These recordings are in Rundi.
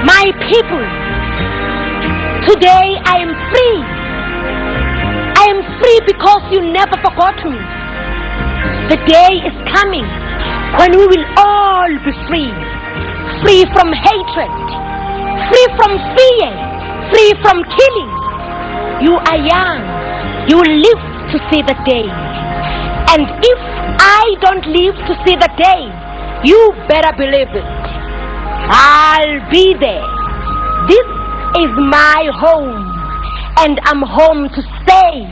My people, today I am free. I am free because you never forgot me. The day is coming when we will all be free. Free from hatred, free from fear, free from killing. You are young. You will live to see the day. And if I don't live to see the day, you better believe it. I'll be there. This is my home, and I'm home to stay.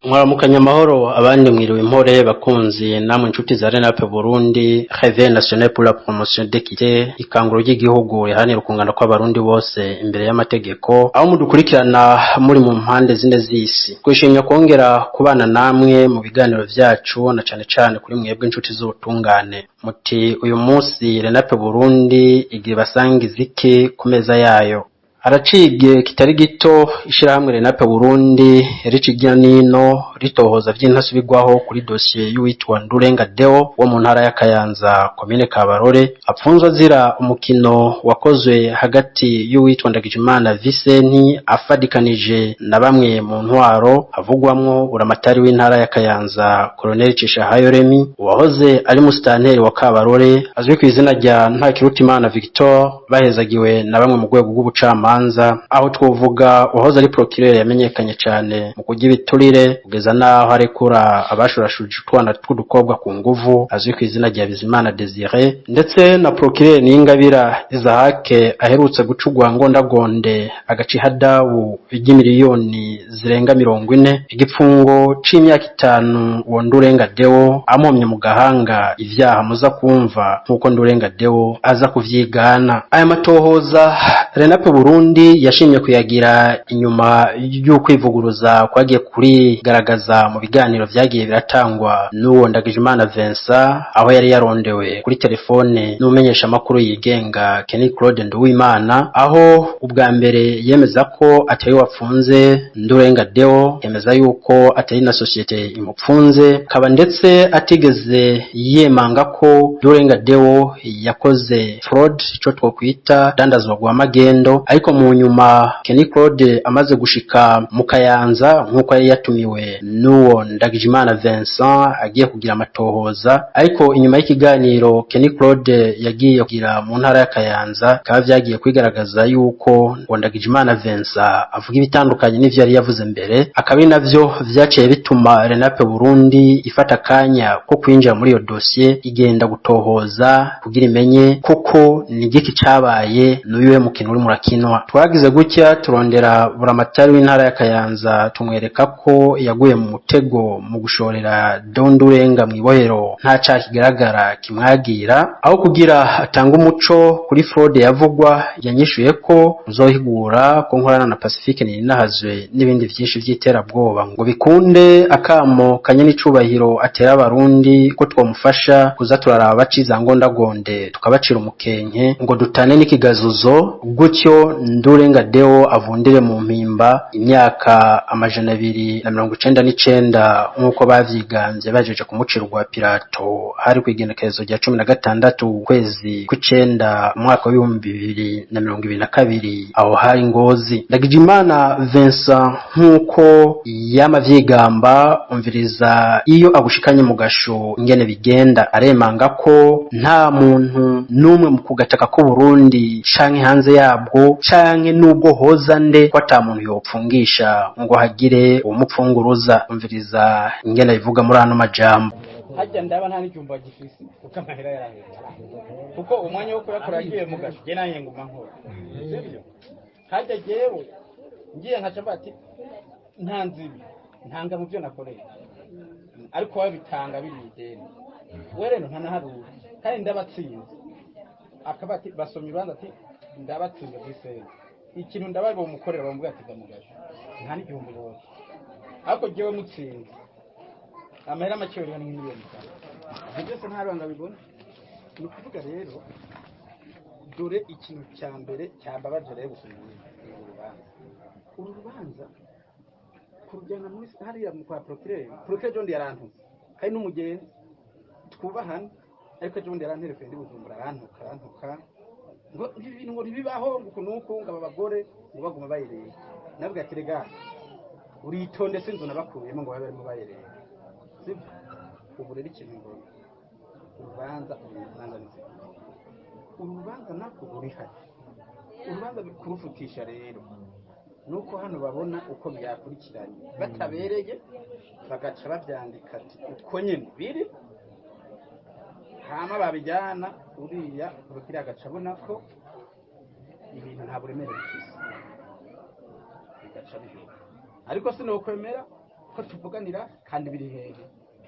Mwaramukanya amahoro, abandi mwiriwe impore, bakunzi namwe inshuti za RENAPE Burundi, Réveil National pour la Promotion d'Équité, ikanguro ry'igihugu riharanira ukungana kw'abarundi bose imbere y'amategeko, aho mudukurikirana muri mu mpande zine z'isi. Twishimye kongera kubana namwe mu biganiro vyacu, na cane cane kuri mwebwe inshuti z'ubutungane. Muti uyu munsi RENAPE Burundi igira ibasangiza iki ku meza yayo? Haraciye igihe kitari gito ishirahamwe RENAPE Burundi rica irya nino, ritohoza vy'intasubirwaho kuri dosiye y'uwitwa Ndurenga Deo wo mu ntara ya Kayanza, komine Kabarore, apfunzwe azira umukino wakozwe hagati y'uwitwa Ndagijimana Visenti afadikanije na bamwe mu ntwaro, havugwamwo buramatari w'intara ya Kayanza, Colonel Cishahayo Remy, uwahoze ari musitanteri wa Kabarore azwi ku izina rya Ntakirutimana Victor, bahezagiwe na bamwe mu rwego rw'ubucamanza, aho twovuga uwahoze ari procureur yamenyekanye cyane mu kurya ibiturire kugeza n'aho arekura abashurashuje utwana tw'udukobwa ku nguvu, azwi ku izina rya Bizimana Desire, ndetse na procureur Niyingabira Isaac aherutse gucugwa ngondagonde agaca ihadabu ry'imiliyoni zirenga 40, igipfungo c'imyaka 5. Uwo Ndurenga Deo amomye mu gahanga ivyaha muza kumva nk'uko Ndurenga Deo aza kuvyigana. Aya matohoza RENAPE Burundi yashimye kuyagira inyuma y'ukwivuguruza kwagiye kurigaragaza mu biganiro vyagiye biratangwa n'uwo Ndagijimana Vincent, aho yari yarondewe kuri telefone n'umenyesha amakuru yigenga Kenny Claude Nduwimana, aho ubwa mbere yemeza ko atari wapfunze Ndurenga Deo, yemeza yuko atari na societe imupfunze, kaba ndetse atigeze yemanga ko Ndurenga Deo yakoze fraud, ico twokwita dandazwa rwa magendo. Ariko mu nyuma Kenny Claude amaze gushika mu Kayanza nk'uko yari yatumiwe n'uwo Ndagijimana Vincent agiye kugira amatohoza, ariko inyuma y'ikiganiro Kenny Claude yagiye kugira mu ntara ya Kayanza, bikaba vyagiye kwigaragaza yuko uwo Ndagijimana Vincent avuga ibitandukanye n'ivyo yari yavuze mbere, akaba ari navyo vyaciye bituma RENAPE Burundi ifata akanya ko kwinjira muri iyo dosiye, igenda gutohoza kugira imenye koko ni igiki cabaye, n'uyuhe mukino uri murakinwa. Twagize gutya turondera buramatari w'intara ya Kayanza, tumwereka ko yaguye mu mutego mu gushorera Dondurenga mw'ibohero nta caha kigaragara kimwagira. Aho kugira atange umuco kuri fraude yavugwa, yanyishuye ko uzohigura ko nkorana na Pacifique Nininahazwe n'ibindi vyinshi vy'iterabwoba ngo bikunde. Akamo kanye n'icubahiro atera abarundi ko twomufasha kuza turaraba baciza ngondagonde, tukabacira umukenke ngo dutane n'ikigazuzo, gutyo Ndurenga Deo avundire mu mpimba imyaka 299 nk'uko bavyiganze bajeje kumucira urwa Pirato, hari kw'igenekerezo rya 16 ukwezi kw'icenda umwaka w'2022, aho hari Ngozi. Ndagijimana Vincent nk'uko yama vyigamba, umviriza iyo agushikanye mu gasho ingene bigenda, aremanga ko nta muntu n'umwe mu kugataka ko Burundi canke hanze yabwo canke nubwo hoza nde, ko ata muntu yopfungisha ngo hagire uwumupfunguruza. Umviriza ingene bivuga muri ano majambo. Hajya ndaba nta n'icyumba gifise, kuko amahera yaraheze, kuko umwanya wo kuyakora yagiye mu gasho, jye nanjye nguma nkora, sibyo? Hajya jyewe ngiye nkaca mvuga ati nta nzibi ntanga mu byo nakoreye, ariko babitanga biri ideni, we rero ntanaharura kandi ndabatsinze. Akaba ati basomye urubanza, ati ndabatsinze kuri ikintu ndabaye bamukorera, bamubwira ati va mu gasho, nta n'igihumbi bose. Ariko jyewe mutsinze, amahera make yoriha ni nk'imiliyoni 5. Ibyo byose nta rwanga bibona. Ni ukuvuga rero Dore ikintu cya mbere cyambabaje rero gusoma uru rubanza, uru rubanza kurujyana muri hariya kwa procureur John yarantutse, kandi n'umugenzi twubahana, ariko ejo bundi yaranterefone ndi Bujumbura, arantuka ngo ibi bintu ngo ntibibaho, ngo uku n'uku, ngo aba bagore ngo baguma bayireba. Nabwo ati rega uritonde, sinzi nabakuyemo ngo babe barimo bayireba, sibyo? Ubu rero ikintu mbona, urubanza, uru rubanza ni uru rubanza nabwo rurihari. Urubanza kurufutisha rero nuko hano babona uko byakurikiranye batabereye, bagaca babyandika ati uko nyine biri, hama babijyana uriya rukiriya agaca abona ko ibintu nta buremere bifise, bigaca bihuka. Ariko sinokwemera ko tuvuganira kandi biri hehe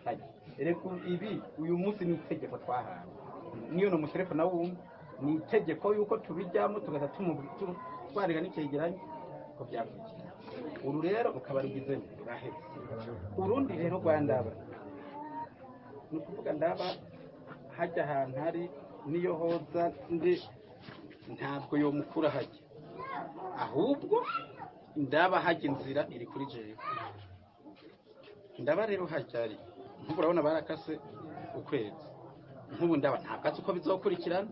hajya. Erega ibi uyu munsi ni itegeko twahawe, niyo no mutelefone wumva ni itegeko yuko tubijyamo, tugaca twarega n'icyegeranyo ko byakurikira. Uru rero rukaba rugize ruraheze. Urundi rero rwa Ndaba, ni ukuvuga Ndaba hajya ahantu hari niyo hoza ndi ntabwo yomukura hajya, ahubwo Ndaba hajya inzira iri kuri jewe. Ndaba rero hajya ari nk'ubu urabona barakase ukwezi, nk'ubu Ndaba ntabwo azi uko bizokurikirana,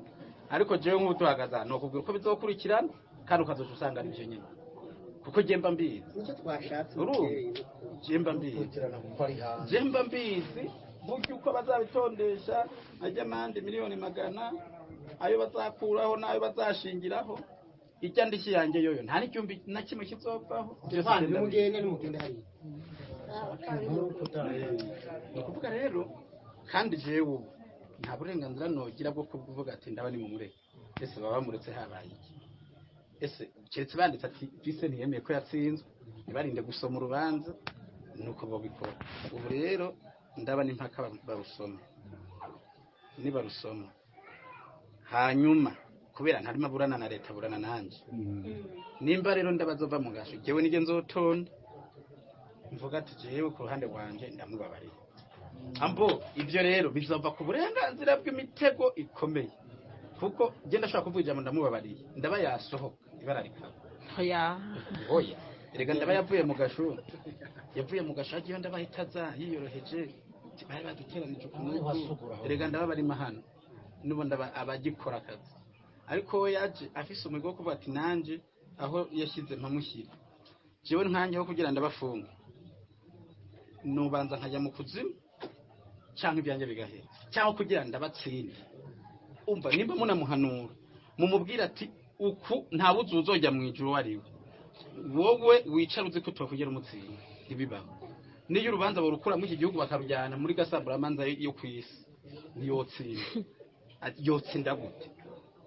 ariko jewe nk'ubu duhagaze aha nokubwira uko bizokurikirana, kandi ukazoca usanga ari byo nyine, kuko jye mba mbizi. Nicyo twashatse. Urumva jye mba mbizi, jye mba mbizi burya uko bazabitondesha, ajya amande 1,000,000 ayo bazakuraho n'ayo bazashingiraho, ijya ndishyi yanjye yoyo nta n'icyumbi na kimwe kizopfaho. Nimugende, nimugende hariya. Ni ukuvuga rero kandi jewe ubu nta burenganzira nogira bwo kuvuga ati Ndaba ni mumureke. Ese baba bamuretse habaye iki? Ese keretse banditse ati vise ntiyemeye ko yatsinzwe, ntibarinde gusoma urubanza, nuko babikora. Ubu rero Ndaba n'impaka barusoma, nibarusoma hanyuma, kubera ntarimo aburana na leta, aburana nanjye. Nimba rero ndabazova mu gasho, jewe nige nzotonda mvuga ati jewe ku ruhande rwanje ndamubabariye. Ambo ibyo rero bizova ku burenganzira bw'imitego ikomeye, kuko genda ashobora kuvuga ijambo ndamubabariye, Ndaba yasohoka ibara rikaba. Oya. Oya, erega Ndaba yavuye mu gasho, yavuye mu gasho agiye, Ndaba ahitaza yiyoroheje, bari baduteranije ukuntu. Erega Ndaba barimo hano n'ubundi abagikora akazi, ariko we yaje afise umuhigo wo kuvuga ati nanje aho yashyize mpamushyira. Jewe nkanjye ho kugira ndabafunga, nubanza nkajya mu kuzimu cyangwa ibyanjye bigahera, cyangwa kugira ndabatsinde. Umva, nimba munamuhanura mumubwira ati uku nta buzi uzojya mu ijuru uwo ari we, wowe wicara uzi ko utokugera umutsinda, ntibibaho. Niyo urubanza barukura muri iki gihugu bakarujyana muri gasamburamanza yo ku isi, ntiyotsinda. Yotsinda gute?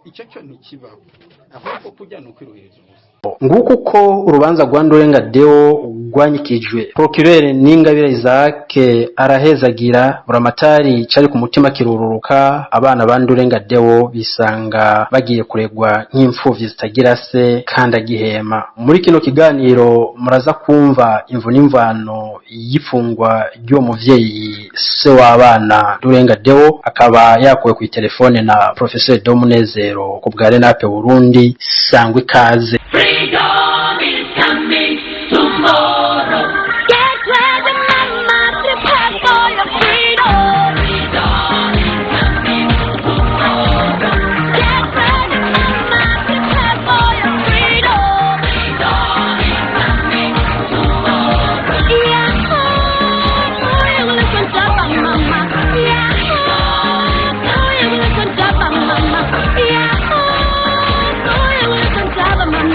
Icyo cyo ntikibaho, ahubwo kujya ni ukwiruhiriza ubusa. Nguko uko urubanza rwa Ndurenga Deo rwanyikijwe. Procureur Ningabire Isaac arahezagira Buramatari, cari ku mutima kirururuka. Abana ba Ndurenga Deo bisanga bagiye kuregwa nk'imfuvyi zitagira se kandi agihema. Muri kino kiganiro muraza kumva imvu n'imvano y'ifungwa ry'uwo muvyeyi, se w'abana Ndurenga Deo, akaba yakuwe ku telefone na Professeur Domunezero ku bwa Renape Burundi. Sangwa ikaze. Freedom is coming tomorrow. Get ready, mama, prepare for your freedom. Freedom is coming tomorrow. Get ready, mama, prepare for your freedom. Freedom is coming tomorrow. Yeah, oh, you will listen to mama. Yeah, oh, you will listen to mama. Yeah, oh, you will listen to mama.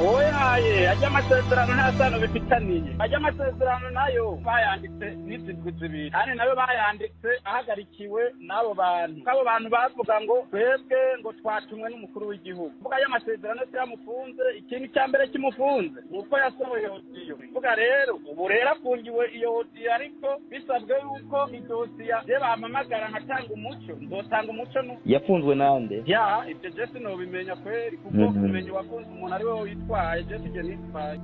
Oyaye, ajya amasezerano nta sano bifitaniye. Ajya amasezerano nayo bayanditse n'izindwi zibiri, kandi nayo bayanditse ahagarikiwe n'abo bantu. Abo bantu bavuga ngo twebwe ngo twatumwe n'umukuru w'igihugu. Mvuga ayo masezerano se yamufunze, ikintu cya mbere kimufunze ni uko yasohoye audio. Mvuga rero ubu rero afungiwe iyo audio, ariko bisabwe yuko idosiya je bampamagara nkatanga umuco, nzotanga umuco nu Yafunzwe nande? Ya, ibyo je sinobimenya kweri, kuko kumenya uwafunze umuntu ari we witwaye, je sije nitwaye.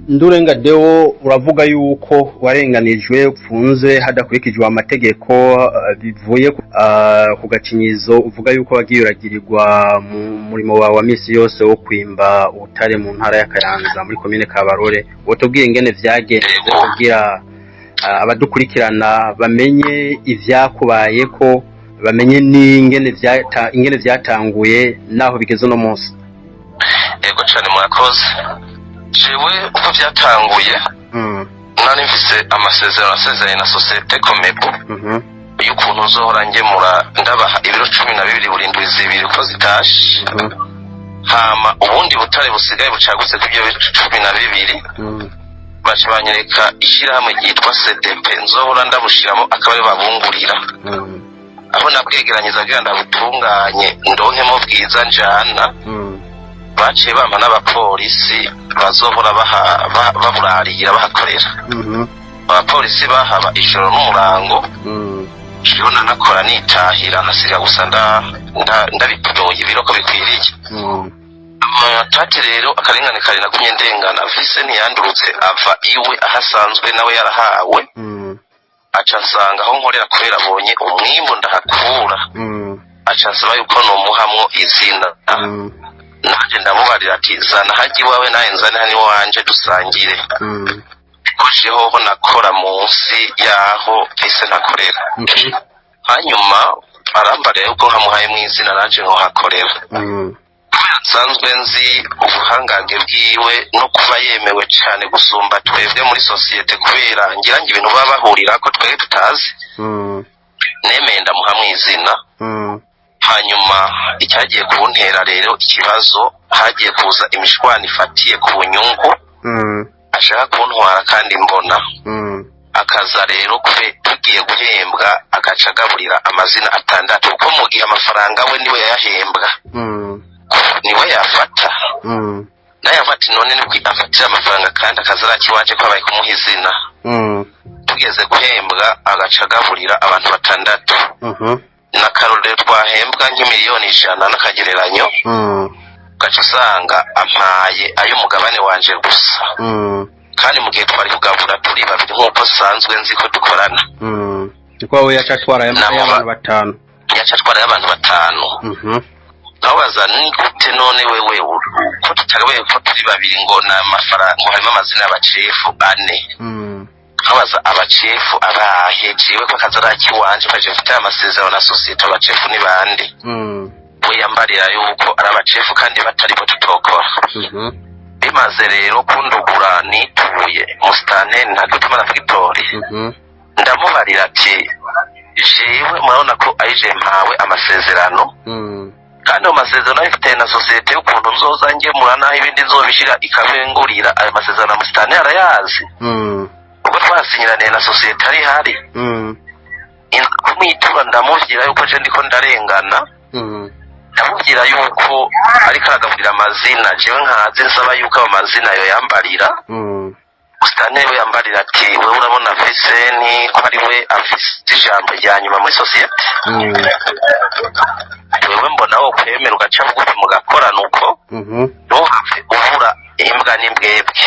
Ndurenga Deo, uravuga yuko warenganijwe, upfunze hadakurikijwe amategeko, bivuye ku gacinyizo uvuga yuko wagiye uragirirwa mu murimo wawe wa misi yose wo kwimba ubutare mu ntara ya Kayanza muri komine Kabarore. Wotubwiye ingene vyagenze kugira abadukurikirana bamenye ivyakubayeko, bamenye n'ingene ingene vyatanguye naho bigeze uno munsi? Yego cyane, murakoze. Jewe uko byatanguye, nari mfise amasezerano asezeranye na sosiyete Komebu y'ukuntu nzohora ngemura, ndabaha ibiro 12 buri ndwi 2 uko zitashe. Hama ubundi butare busigaye bucagutse ku byo 12, baca banyereka ishyirahamwe ryitwa CDP nzohora ndabushiramo, akaba aribo babungurira. Aho nabwegeranyiza kugira ndabutunganye ndonkemo bwiza njana, baciye bampa n'abapolisi bazohora baburarira, bahakorera. Abapolisi bahaba ijoro n'umurango. Jewe nanakora nitahira, nkasiga gusa ndabitoye ibiro ko bikwiriye. Amatati rero, akarengane kare nagumye ndengana, vise ntiyandurutse ava iwe aho asanzwe nawe yarahawe, aca nsanga aho nkorera kubera abonye umwimbu ndahakura, aca nsaba yuko nomuhamwo izina. Nanjye ndamubarira ati: "Zana hajya iwawe, nawe nzane hano iwanje dusangire." Kuko hoho nakora munsi yaho vise ntakorera. Hanyuma arambarira yuko nkamuhaye mu izina nanje nkohakorera. Nsanzwe nzi ubuhangange bwiwe no kuba yemewe cyane gusumba twebwe muri sosiyete, kubera ngira ngo ibintu baba bahurira ko twebwe tutazi. Nemeye ndamuha mu izina. Hanyuma icyagiye kuntera rero ikibazo, hagiye kuza imishwano ifatiye ku nyungu, ashaka kuntwara kandi mbona akaza rero kwe tugiye guhembwa, agaca agaburira amazina atandatu, kuko mu gihe amafaranga we niwe yayahembwa, niwe yafata. Naye avuga ati: "None nibwo afatira amafaranga kandi akaza arakiwanje ko abaye kumuha izina." Tugeze guhembwa agaca agaburira abantu batandatu. N'akarorero, twahembwa nk'imiliyoni 100 n'akagereranyo, ugaca usanga ampaye ay'umugabane wanje gusa, kandi mu gihe twari kugabura turi babiri nk'uko sanzwe nzi ko dukorana. Niko wowe yaca atwara y'abantu batanu? Yaca atwara y'abantu batanu. Nkabaza: "Ni gute none wewe ko tutagabuye ko turi babiri, ngo ni amafaranga, ngo harimo amazina y'abacefu ane?" Nkabaza: "Abacefu abahe? Jewe ko akazi ari akiwanje, kaje mfite amasezerano na sosiyete, abacefu ni bande?" We yambarira yuko ari abacefu kandi batari bo tutokora. Bimaze rero kundugura, nituye musitanteri Ntakirutimana Victor. Ndamubarira ati: "Jewe murabona ko ari je mpawe amasezerano, kandi ayo masezerano ayifitanye na sosiyete y'ukuntu nzoza ngemura, n'aho ibindi nzobishira ikabengurira. Ayo masezerano na musitanteri arayazi, ubwo twasinyiraniye na sosiyete ari hari." Kumwitura ndamubwira yuko je ndiko ndarengana. Ndamubwira yuko ariko aragaburira amazina, jewe nkazi nsaba yuko ayo mazina yo yambarira. Musitanteri we yambarira ati: "Wewe urabona Viseni ko ari we afise ijambo rya nyuma muri sosiyete. Wewe mbona wo kwemera ugaca bugufi mugakorana uko, ntuhave ubura imbwa n'imbwebwe."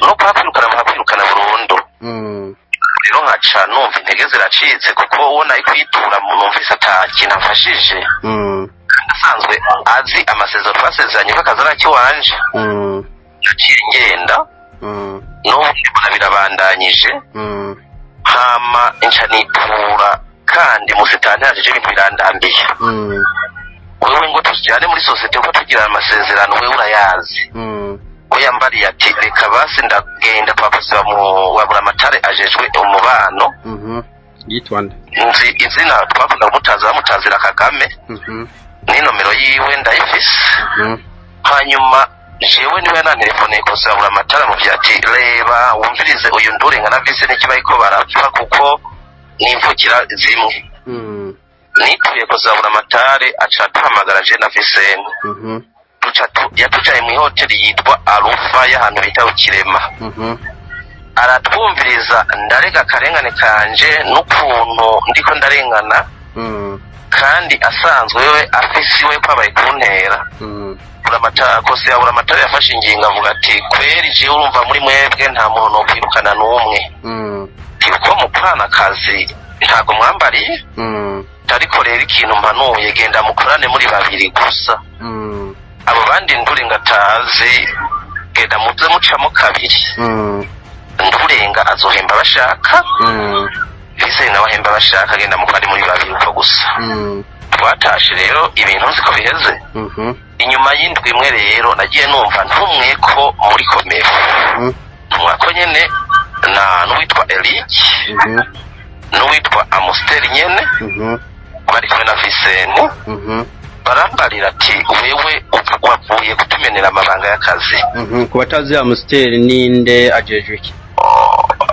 No kuhakwirukana muhakwirukana burundu. Rero nkaca numva intege ziracitse, kuko uwo nari kwitura numvise ata kintu amfashije, kandi asanzwe azi amasezerano twasezeranye ko akazi ari akiwanje. Naciye ngenda. N'ubu mbona birabandanyije. Hama nca nitura kandi musitani yajeje, ibintu birandambiye. "Wewe ngo tujyane muri sosiyete kuko tugira amasezerano, wewe urayazi." We yambariye ati: "Reka basi ndagenda kwa kozi wa Buramatare ajejwe umubano." Yitwa nde? Nzi izina twakunda kumutaza, bamutazira Kagame. N'inomero yiwe ndayifise. Hanyuma jewe niwe yananterefoneye kozi wa Buramatare, amubwira ati: "Reba wumvirize uyu Ndurenga na vise n'iki bariko barapfa, kuko n'imvukira zimwe." Nituye kozi wa Buramatare, aca aduhamagara je na Viseni. Yatucaye mu ihoteli yitwa Arufa y'ahantu bita Ukirema. Aratwumviriza, ndarega akarengane kanje n'ukuntu ndiko ndarengana, kandi asanzwe we afise iwe kwabaye kuntera. Buramatari ya Buramatari yafashe ingingo avuga ati kweri jewe urumva muri mwebwe nta muntu nokwirukana n'umwe, kuko mukorana akazi ntabwo mwambariye, ariko rero ikintu mpanuye, genda mukorane muri babiri gusa, abo bandi Ndurenga atazi, genda muze mucamo kabiri. Ndurenga azohemba bashaka, Bizeye nawe ahemba bashaka, genda mukorane muri babiri uko gusa. Twatashe rero ibintu nzi ko biheze. Inyuma y'indwi imwe rero nagiye numva ntumwe ko muri COMEBU, ntumwa ko nyene na n'uwitwa Eric n'uwitwa Amusteri nyene bari kumwe na Visenti, barambarira ati wewe wavuye kutumenera amabanga y'akazi. Ku batazi, Amusteri ninde, ajejwe iki?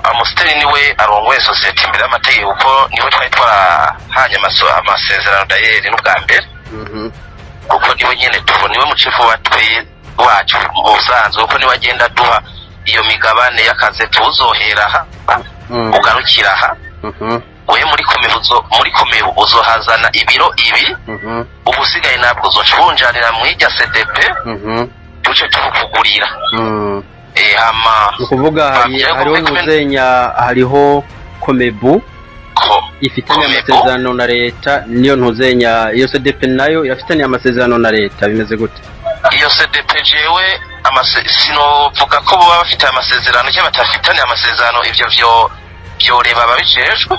Amusteri niwe arongoye sosiyete imbere y'amategeko, kuko niwe twari twarahanye amasezerano dayeri n'ubwa mbere, kuko niwe nyene tubona, niwe mucifu watwe wacu mu busanzwe, kuko niwe agenda aduha iyo migabane y'akazi, tuzohera aha, ugarukira aha, we muri COMEBU muri COMEBU uzohazana ibiro ibi, ubusigaye ntabwo uzoca ubunjanira mw'irya CDP, duce tubukugurira. Hama Ni ukuvuga hariho ntuzenya, hariho COMEBU ko ifitanye COMEBU. amasezerano na leta, niyo ntuzenya iyo CDP nayo irafitanye amasezerano na leta, bimeze gute? Iyo CDP jewe sinovuga ko boba bafite amasezerano cyangwa batafitanye amasezerano, ivyo vyo byoreba ababijejwe,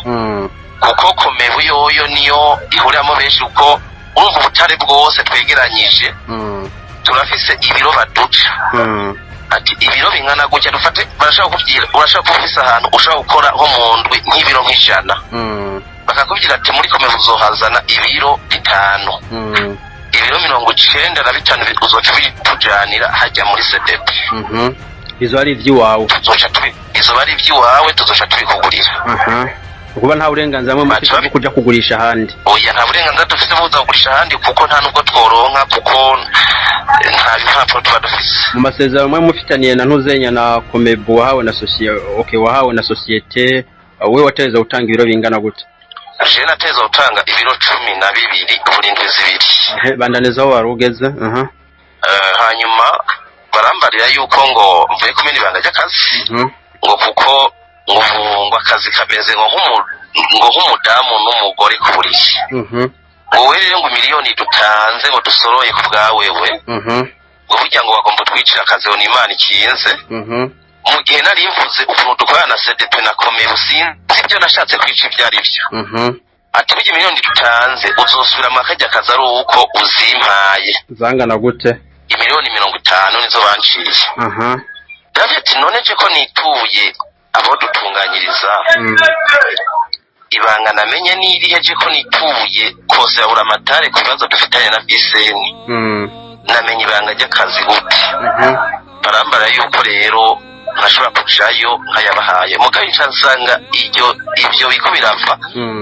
kuko COMEBU yoyo niyo ihuriramo benshi, kuko urumva ubutare bwose twegeranyije turafise ibiro baduca, ati ibiro bingana gutya, dufate barashaka kubwira, urashaka kuba ufise ahantu ushobora gukora nko mu ndwi nk'ibiro nk'ijana, bakakubwira ati muri COMEBU uzohazana ibiro 5, ibiro 95 uzoca ubitujanira hajya muri CDP. Izo ari ivy'iwawe? Tuzoca tubi izoba ari ivy'iwawe, tuzoca tubikugurira. Ukuba nta burenganzira mwe mufite bwo kuja kugurisha ahandi? Oya, nta burenganzira dufite bwo kuza kugurisha ahandi, kuko nta nubwo tworonka, kuko nta bipapuro tuba dufise. Mu masezerano mwe mufitaniye na ntuzenya na COMEBU wahawe na sosiye, okay, wahawe na sosiyete, we watereza gutanga ibiro bingana gute? Jewe nateza gutanga ibiro 12 buri ndwi 2. Bandaniza aho wari ugeze. Hanyuma barambarira yuko ngo mvuye kumena ibanga ry'akazi, ngo kuko ngo ubu ngo akazi kameze ngo nk'umudamu n'umugore ku buriri, ngo rero ngo miliyoni dutanze ngo dusoroye ku bwawewe, ngo burya ngo bagomba utwicira akazi, ngo ni Imana ikinze. Mu gihe nari mvuze ukuntu dukorana na CDP na COMEBU, sinzi ibyo nashatse kwica ibyo ari byo. Ati burya miliyoni dutanze uzosubira mu kajya kazi ari uko uzimpaye. Zangana gute? Imiliyoni 50 nizo banciye. Ndavuga ati none je ko nituye abo dutunganyiriza, ibanga namenye ni irihe? Je ko nituye kose ya Buramatari ku bibazo dufitanye na Viseni, namenye ibanga ry'akazi gute? Barambara yuko rero ntashobora kujayo nkayabahaye, mugabo nca nsanga iryo ivyo biko birava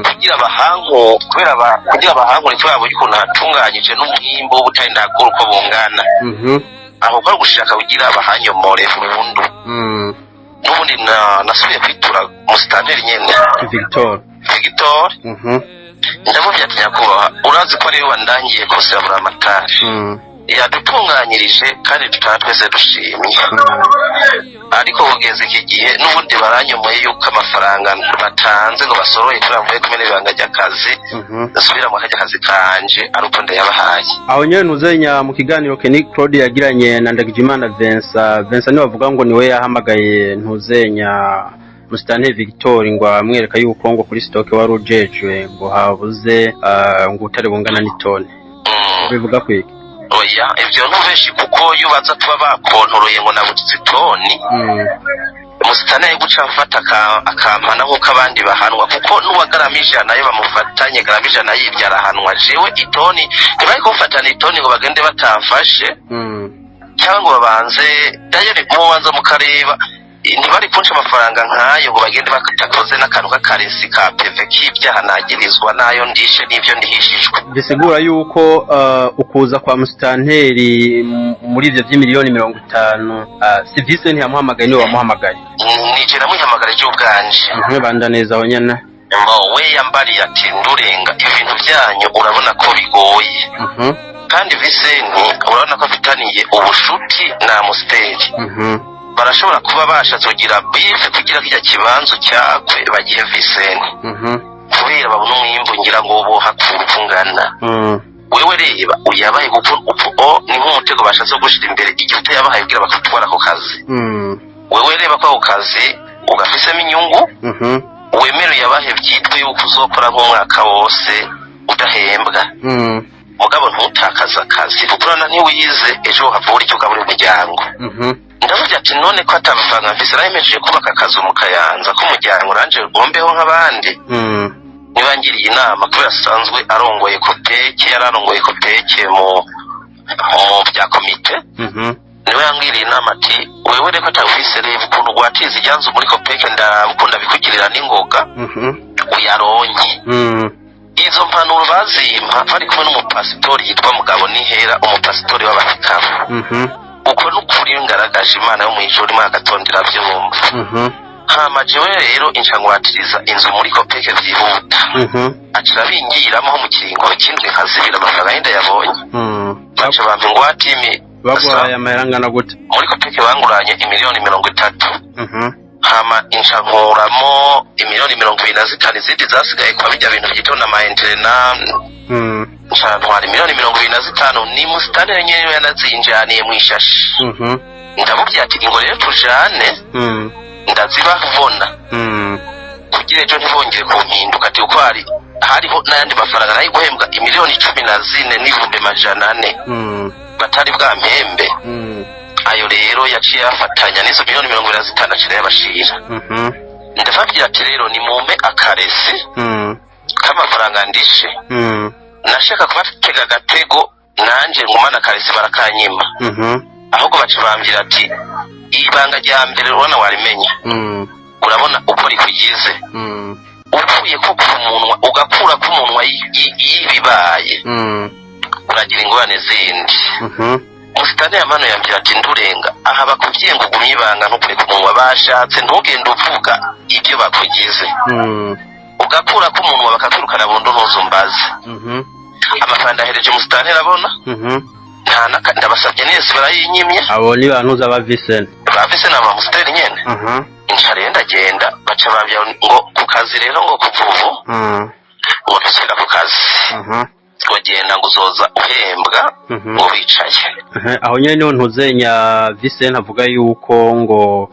kugira bahanko kubera kugira bahankure, kubera babonye ukuntu hatunganyije n'umwimbo w'ubutare ndakura uko bungana, aho ko ari ugushaka kugira bahanyomore burundu. N'ubundi nasubiye kwitura musitanteri nyene. Victor? Victor. Ndamubwira ati nyakubahwa, urazi ko ariwe wandangiye kose ya Buramatari, yadutunganyirije kandi tutaba twese dushimye, ariko kugeza iki gihe n'ubundi baranyomoye yuko amafaranga batanze ngo basoroye kubera mvuye kumena ibanga ry'akazi, nsubira mu kajya kazi kanje ari uko ndayabahaye. Aho nyene ntuzenya mu kiganiro Kenny Claude yagiranye na Ndagijimana Vincent, Vincent niwe bavuga ngo niwe yahamagaye ntuzenya musitanteri Victor ngo amwereka yuko ngo kuri stock wari ujejwe ngo habuze ngo utari bungana n'itone. Bivuga kwiki? Oya, ivyo ntubeshi, kuko iyo baza kuba bakontoroye ngo nabuze itoni, musitanteri guca afata akampana nk'uko abandi bahanwa, kuko n'uwagarama 100 yo bamufatanye garama 100 yibye arahanwa. Jewe itoni ntibari kumfatana itoni ngo bagende batamfashe, cyangwa ngo babanze dayari mubanza mukareba, ntibari kunca amafaranga nk'ayo ngo bagende batakoze n'akantu k'akaresi ka PV k'ibyaha nagirizwa n'ayo ndishe n'ibyo ndihishijwe. Bisigura yuko ukuza kwa musitanteri muri ivyo vy'imiliyoni 50, si Vincent ntiyamuhamagaye, niwe wamuhamagaye? Nije namuhamagara ejo ubwanje. Banda neza aho nyene. Mbo we yambariye ati Ndurenga, ibintu byanyu urabona ko bigoye, Kandi Visenti urabona ko afitaniye ubushuti na Amusteri. Barashobora kuba bashatse kugira bife kugira kirya kibanza cyakwe bagihe Visenti, kubera babona umwimbu ngira ngo bohakura uko ungana. Wewe reba uyabaye, kuko o ni nk'umutego bashatse gushira imbere igihe utayabahaye kugira bakutwara ako kazi. Wewe reba ko ako kazi ugafisemo inyungu, wemere uyabahe, byitwe yuko uzokora nk'umwaka wose udahembwa, mugabo ntutakaze akazi, kuko urabona ntiwize, ejo havura icyo ugaburira umuryango. Ndavuga ati none ko ata mafaranga mfise, naremejeje kubaka akazu mu Kayanza k'umuryango, nanje ngombeho nk'abandi. Niba ngiriye inama, kubera asanzwe arongoye COPEC, yari arongoye COPEC mu bya komite, niwe yangiriye inama ati wewe reko atawufise, reba ukuntu gwatiza ijyanzu muri COPEC, ndabukunda bikugirira n'ingoga, uyaronke. Izo mpanuro bazimpa bari kumwe n'umupasitori yitwa Mugabo Nihera, umupasitori w'Abafikabu. Uko n'ukuri ngaragaje Imana yo mu ijuru, imana agatonda iravyumva. Hama jewe rero incangwatiriza inzu muri COPEC vyihuta, aca abingiramo mu kiringo cy'indwi nka zibiri, amafaranga yenda yabonye, baca bampa ingwate Baguhaye amahera angana gute? Muri COPEC banguranye imiliyoni 30. Hama inca nkuramo imiliyoni 25, izindi zasigaye kwa bijya bintu byitwa na mayenterena. Nca ntwara imiliyoni 25, ni musitani nyene yanazinjaniye mu ishashi. Ndamubwira ati ingo rero tujane, ndazibabona kugira ejo ntibongere kumpinduka, ati kuko hari hariho n'ayandi mafaranga nayo guhembwa imiliyoni 14,400,000 batari bwampembe. Ayo rero yaciye afatanya n'izo miliyoni 25, aciye yabashira. Ndababwira ati rero nimumpe akaresi k'amafaranga ndishe. Nashaka kubatega agatego nanje ngumana akaresi, barakanyima. Ahubwo baca bambwira ati ibanga rya mbere urabona warimenya, urabona uko rikugize, ukuye ko ku munwa, ugakura ku munwa y'ibibaye, uragira ingorane zindi. Musitani yamano yambwira ati ndurenga aha, bakubwiye ngo ugumye ibanga, ntukure ku munwa, bashatse ntugende uvuga ibyo bakugize, ugakura ku munwa bakakwirukana burundu, ntuzumbaze. Amafaranga ndahereje musitani, arabona nta naka, ndabasabye nese barayinyimye. Abo ni bantuza ba Vincent? Ba Vincent aba musitani nyene. Inca rero ndagenda, baca bambwira ngo ku kazi rero, ngo kuva ubu ngo ntusubira ku kazi, ngo genda, ngo uzoza uhembwa ngo wicaye. Aho nyene niho ntuzenya Vincent avuga yuko ngo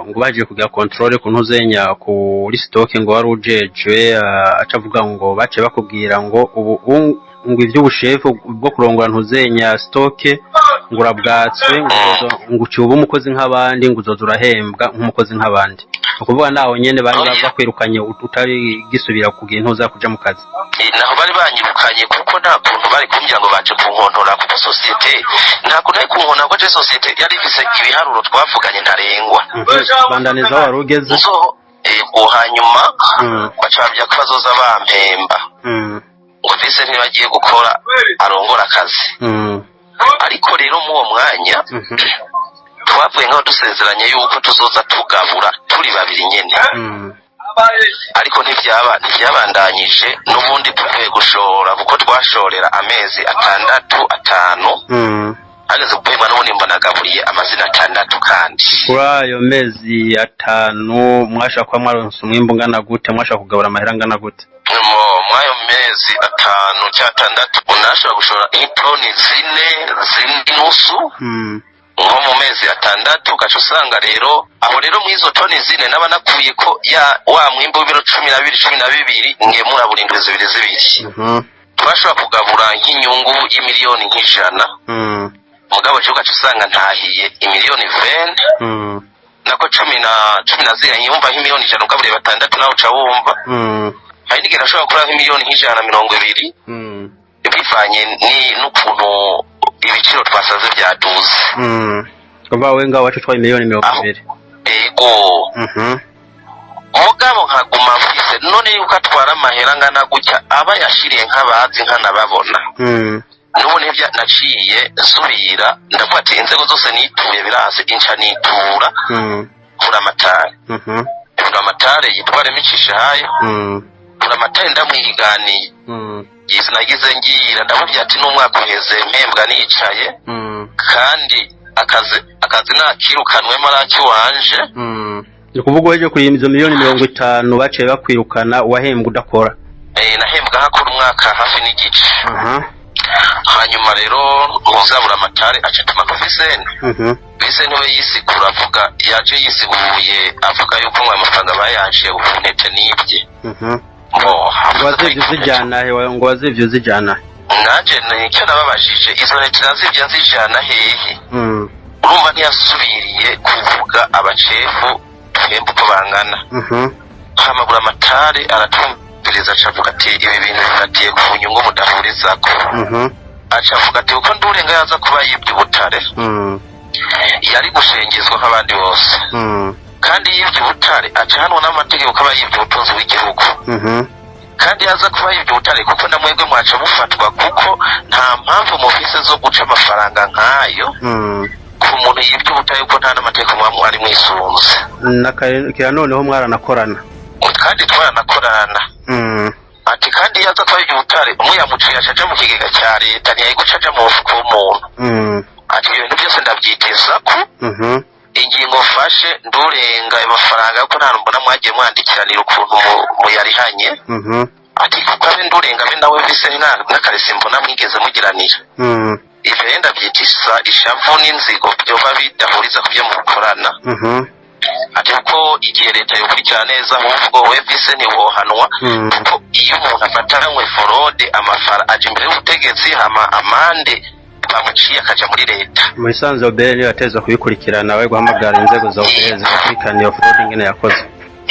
ngo baje kugira contrôle ku ntuzenya kuri stock, ngo wari ujejwe, aca avuga ngo bace bakubwira ngo ubu ngo ivy'ubushefu bwo kurongora ntuzenya stock ngo urabwatswe, ngo ngo uciye uba umukozi nk'abandi, ngo uzoza urahembwa nk'umukozi nk'abandi. Ni ukuvuga naho nyene bari bakwirukanye utari gisubira kugira intuza kuja mu kazi. Naho bari banyirukanye, kuko nta kuntu bari kumbwira ngo baje kunkontora, kuko sosiyete nta kuntu ari kunkontora, kuko je sosiyete yari ifise ibiharuro twavuganye ntarengwa. Bandaniza aho wari ugeze. Nzo ego, hanyuma baca bambwira ko bazoza bampemba, ngo vise ntibagiye gukora arongora akazi. Ariko rero muri uwo mwanya twavuye nk'aho dusezeranye yuko tuzoza tugabura turi babiri nyene. Ariko ntibyabandanyije n'ubundi tuvuye gushora, kuko twashorera amezi 6 5, hageze guhembwa n'ubundi mbonagaburiye amazina 6 kandi. Kuri ayo mezi 5 mwashaka kuba mwaronse umwimbu ungana gute? Mwashaka kugabura amahera angana gute? Mw'ayo mezi 5 cyangwa 6 unashobora gushora nk'itoni 4, 4.5. Nko mu mezi 6 ugaca usanga rero aho rero mu izo toni 4 naba nakuye ko ya wa mwimbu w'ibiro 12, 12 ngemura buri ndwi zibiri zibiri. Twashobora kugabura nk'inyungu y'imiliyoni nk'100. Mugabo je ugaca usanga ntahiye imiliyoni 20, nako 14, yumva nk'imiliyoni 100 ugaburiye batandatu, nawe uca wumva. Hari n'igihe nashobora gukora nk'imiliyoni nk'120, bivanye n'ukuntu ibiciro twasanze byaduze. Kuva wowe ngaho wacu utwaye miliyoni 20. Ego. Mugabo nkaguma mfise none yuko atwara amahera angana gutya, aba yashiriye nk'abazi nkanababona. N'ubu ntibya naciye nsubira, ndavuga ati inzego zose nituye birase, inca nitura Buramatari. Buramatari yitwa Remicishahayo. Buramatari ndamwiganiye. Nagize ngira ndamubwira ati n'umwaka uheze mpembwa nicaye, kandi akazi nakirukanwemo arakiwanje. Ni ukuvuga uheje kurima izo miliyoni 50 baciye bakwirukana, wahembwa udakora? Nahembwa hakora umwaka hafi n'igice. Hanyuma rero ntuzabura amatari aca atuma ko Visenti. Visenti we yisigura avuga, yaje yisiguye avuga yuko ngo ayo mafaranga bayanciye ku ntete nibye. Bo Ngo wazivye uzijana he? Ngo wazivye uzijana he? Nanje nicyo nababajije, izo ntete nazivye nzijana hehe? Urumva ntiyasubiriye kuvuga abacefu twembe uko bangana. Hamagura amatari aratumviriza, aca avuga ati ibi bintu bifatiye ku nyungu mudahurizako. Aca avuga ati kuko Ndurenga yaza kuba yibye ubutare, yari gushengezwa nk'abandi bose, kandi yibye ubutare aca hanwa n'amategeko ko aba yibye ubutunzi bw'igihugu, kandi yaza kuba yibye ubutare kuko na mwebwe mwaca mufatwa, kuko nta mpamvu mufise zo guca amafaranga nk'ayo ku muntu yibye ubutare, kuko nta n'amategeko muba mwari mwisunze. Nakira noneho mwaranakorana? Kandi twaranakorana. Ati kandi yaza kuba yibye ubutare, umwe yamuciye aca aja mu kigega cya leta, ntiyari guca aja mu mufuko w'umuntu. Ati ibyo bintu byose ndabyiteza ko ingingo mfashe, Ndurenga ayo mafaranga kuko nta mbona mwagiye mwandikiranira ukuntu muyarihanye. Ati kuko abe Ndurenga abe nawe vise n'akaresi mbona mwigeze mugiranira. Ivyo rero ndavyitisa ishavu n'inzigo vyoba bidahuriza ku byo mukorana. Ati kuko igihe leta yokurikirana neza, ahubwo we vise ntiwohanwa, kuko iyo umuntu afatanywe fraude, amafara aja imbere y'ubutegetsi, hama amande bamuciye akaja muri leta. Mu bisanzwe OBR niyo yateza kubikurikirana, we guhamagara inzego za OBR zigakurikirana iyo fraude ingene yakoze.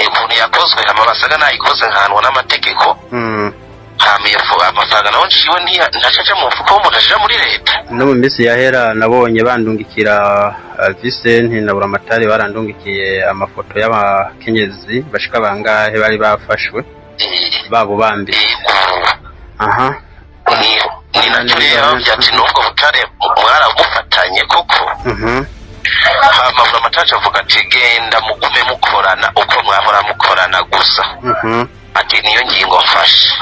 Ukuntu yakozwe, hama basaga nayikoze nkahanwa n'amategeko. Hama iyo amafaranga nawe nciwe ntaca aja mu mufuko w'umuntu, aja muri leta. No mu minsi yahera nabonye bandungikira, Vicente na Buramatari barandungikiye amafoto y'abakenyezi bashika bangahe bari bafashwe babo bambi. Aha. Ni nacyo rero ati n'ubwo butare mwarabufatanye koko. Hama Buramatari avuga ati genda mugume mukorana uko mwahora mukorana gusa. Ati niyo ngingo mfashe.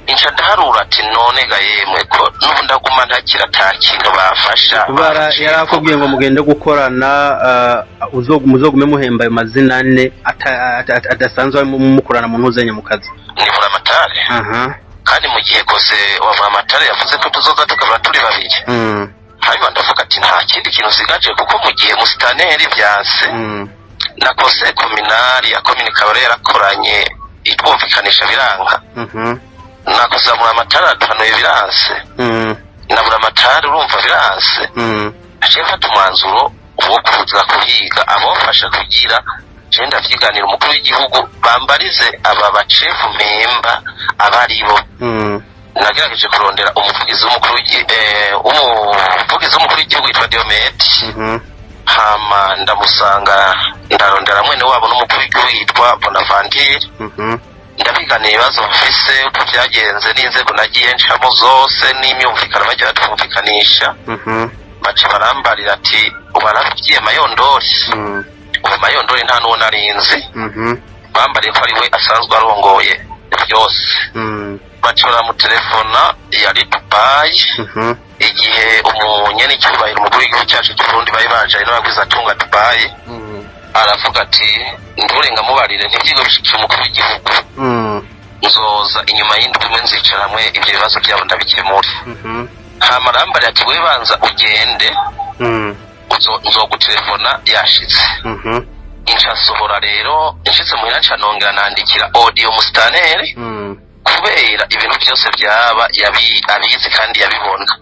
Inca ndaharura ati none ga yemwe, ko n'ubu ndaguma ntakira ata kintu bafasha. Kuba yarakubwiye ngo mugende gukorana, muzogume muhemba ayo mazina ane adasanzwe mukorana mu ntuzenya mu kazi. Ni Buramatari. Kandi mu gihe kose wa Buramatari yavuze ko tuzoza tukaba turi babiri. Hanyuma ndavuga ati nta kindi kintu usigaje, kuko mu gihe musitaneri byanse, na conseil communal ya komine Kabare yarakoranye itwumvikanisha biranka, nakuzamura amatara aduhanuye biranse, na Buramatari urumva biranse, naciye mfata umwanzuro wo kuza kuhiga abofasha kugira je ndavyiganira umukuru w'igihugu, bambarize aba bacefu mpemba abaribo. Nagerageje kurondera umuvugizi w'umukuru umuvugizi w'umukuru w'igihugu yitwa Diomede, hama ndamusanga, ndarondera mwene wabo n'umukuru w'igihugu yitwa Bonaventure, ndabiganira ibibazo mfise uko byagenze n'inzego nagiye ncamo zose n'imyumvikano bagiye batwumvikanisha. Baca barambarira ati warabwiye Mayondori. Ubu Mayondori nta n'uwo narinzi, bambariye ko ari we asanzwe arongoye byose. Baca baramutelefona, yari Dubai igihe umunyenicubahiro umukuru w'igihugu cyacu cy'Uburundi bari baje n'abagwizatunga Dubai. Aravuga ati Ndurenga mubarire ntibyigwe bishikiye umukuru w'igihugu, nzoza inyuma y'indwi imwe nzicara hamwe ibyo bibazo byabo ndabikemure. Hama arambariye ati we banza ugende, nzogutelefona yashitse. Inca nsohora rero, nshitse muhira nca nongera nandikira audio musitaneri, kubera ibintu byose byaba abizi kandi yabibona.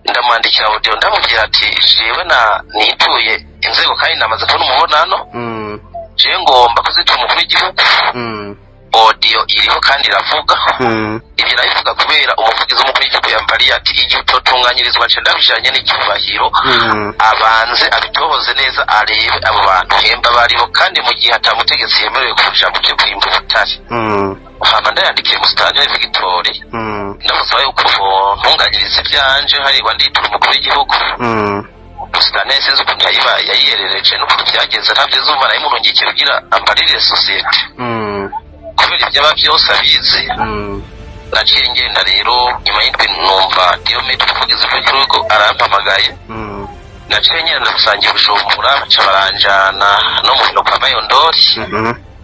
Ndamwandikira audio, ndamubwira ati jewe na nituye inzego kandi namaze kubona umubonano, jewe ngomba kuzituma umukuru w'igihugu. Audio iriho kandi iravuga. Ibyo nabivuga kubera umuvugizi w'umukuru w'igihugu yambariye ati igihe utotunganyirizwa nce ndabijanye n'icyubahiro, abanze abitohoze neza, arebe abo bantu hemba baribo, kandi mu gihe atamutegetsi yemerewe kuja mu byo kwimba ubutare. Hama ndayandikiye musitani Victoire, ndamusaba yuko ntunganyiriza ivyanje harirwa nditura umukuru w'igihugu. Musitani sinzi ukuntu yayibaye yayiyerereje n'ukuntu byagenze, ntabyo zumva nayimunungikiye kugira ambarire sosiyete, kubera ibyaba byose abizi. Naciye ngenda rero nyuma y'indwi numva Diomede umuvugizi w'igihugu arampamagaye. Naciye ngenda ndamusangira Bujumbura, baca baranjana no mu biro kwa Mayondori.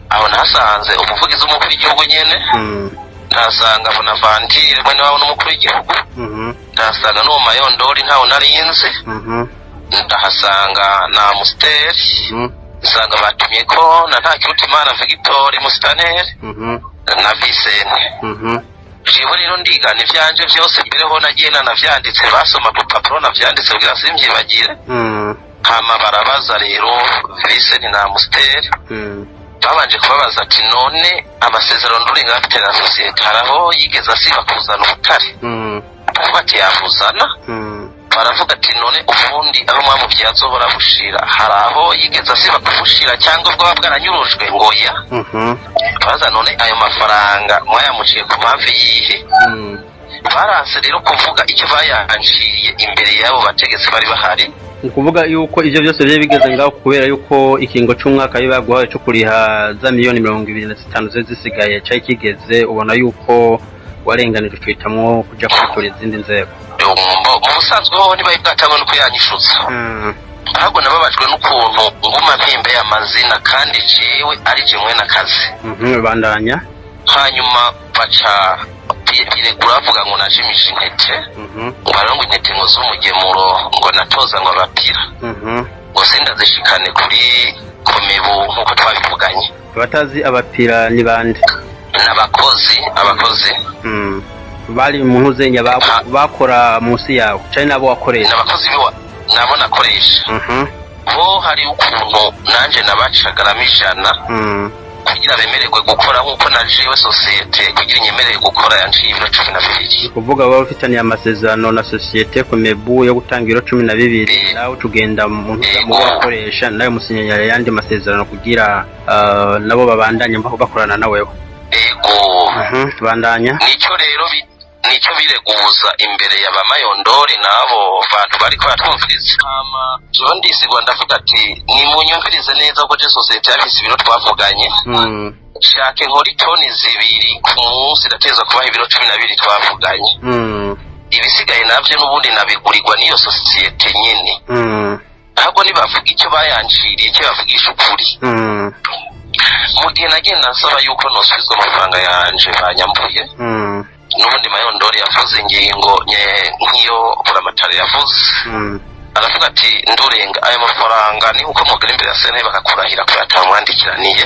Aho nahasanze umuvugizi w'umukuru w'igihugu nyene, ndahasanga Bonaventure mwene wabo n'umukuru w'igihugu, ndahasanga n'uwo Mayondori ntawo narinzi, ndahasanga na Musteri, nsanga batumye ko na Ntakirutimana Victor Musitaneri na Vicente. Jewe rero ndigana ivyanje vyose, mbere ho nagiye nanavyanditse, basoma ku rupapuro navyanditse kugira simvyibagire. Hama barabaza rero Vicente na Musteri, babanje kubabaza ati none amasezerano ndurenga afite na sosiyete hari aho yigeze asiba kuzana ubutare? Baravuga ati yabuzana. Baravuga ati none ubundi aho mwamubwiye azohora bushira hari aho yigeze asiba kubushira cyangwa bwaba bwaranyurujwe? Ngo ya. Baza none ayo mafaranga mwayamuciye ku mpamvu yihe? Baranse rero kuvuga icyo bayanciriye imbere y'abo bategetsi bari bahari. Ni ukuvuga yuko ivyo byose byari bigeze ngaho kubera yuko ikingo c'umwaka bari baguhaye co kuriha za miliyoni 25 zari zisigaye cari kigeze, ubona yuko warenganije ucitamwo kuja kwitura izindi nzego. Mu busanzwe hoho ntibari bwatangwe no kuyanyishutsa, ahubwo nababajwe n'ukuntu nguma mpimba y'amazina kandi jewe ari je mwene akazi. Bandanya. Hanyuma baca biregura bavuga ngo najimije intete, ngo hariho ngo intete ngo z'umugemuro ngo natoza ngo abapira, ngo sindazishikane kuri komebu nk'uko twabivuganye. Abatazi abapira ni bande? N'abakozi, abakozi. Bari mu ntuzenya bakora munsi yawe cari nabo wakoresha? N'abakozi biwa nabo nakoresha. Bo hari ukuntu nanje nabacagaramo 100 kugira bemererwe gukora nk'uko na jewe sosiyete kugira inyemerere gukora yanciye ibiro 12. Ni ukuvuga baba bafitaniye amasezerano na sosiyete Komebu yo gutanga ibiro 12, nawe tugenda mu ntuza mu bakoresha nawe musinyanya ayandi masezerano kugira nabo babandanye bakorana na wewe. Ego. Tubandanya. Nicyo rero nicyo bireguza imbere ya bamayondori n'abo bantu bariko baratwumviriza. Hama jewe ndisigwa ndavuga ati nimunyumvirize neza ko je sosiyete yafise ibiro twavuganye, shake nkora itoni 2 ku munsi ndateza kubaha ibiro 12 twavuganye, ibisigaye navyo n'ubundi nabigurirwa n'iyo sosiyete nyene. Ahubwo nibavuga icyo bayanciriye, icyo bavugisha ukuri. Mu gihe nagenda nsaba yuko nosubizwa amafaranga yanje banyambuye, n'ubundi Mayondori yavuze ingingo nk'iyo Buramatari yavuze. Aravuga ati ndurenga ayo mafaranga ni uko mugera imbere ya sentare bakakurahira ko yatamwandikiraniye,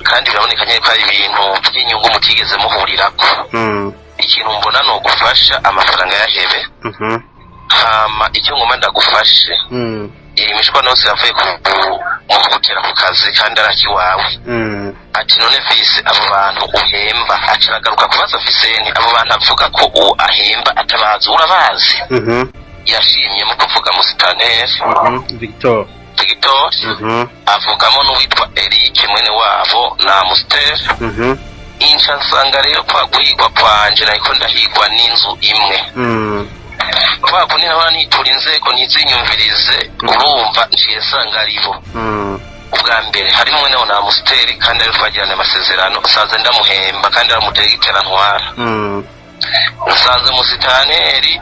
kandi biraboneka nyine ko ari ibintu by'inyungu mutigeze muhurirako. Ikintu mbona ni ugufasha amafaranga yahebe, hama icyo ngoma ndagufashe, iyi mishwano yose yavuye mu kugutera ku kazi kandi ari akiwawe. Ati none vise abo bantu uhemba, acaragaruka kubaza Visenti abo bantu avuga ko uwo ahemba atabazi, urabazi? Yashimye mu kuvuga Musitaneri Victor, Victor, avugamo n'uwitwa Eric mwene wabo na Musteri. Inca nsanga rero kwa guhigwa kwanje nariko ndahigwa n'inzu imwe, kwa kundi nahora nitura inzego ntizinyumvirize, urumva nciye nsanga aribo. Ubwa mbere harimo mwene wa na Musteri kandi ari twagiranye amasezerano, nsanze ndamuhemba kandi aramudiregitera ntwara. Nsanze Musitaneri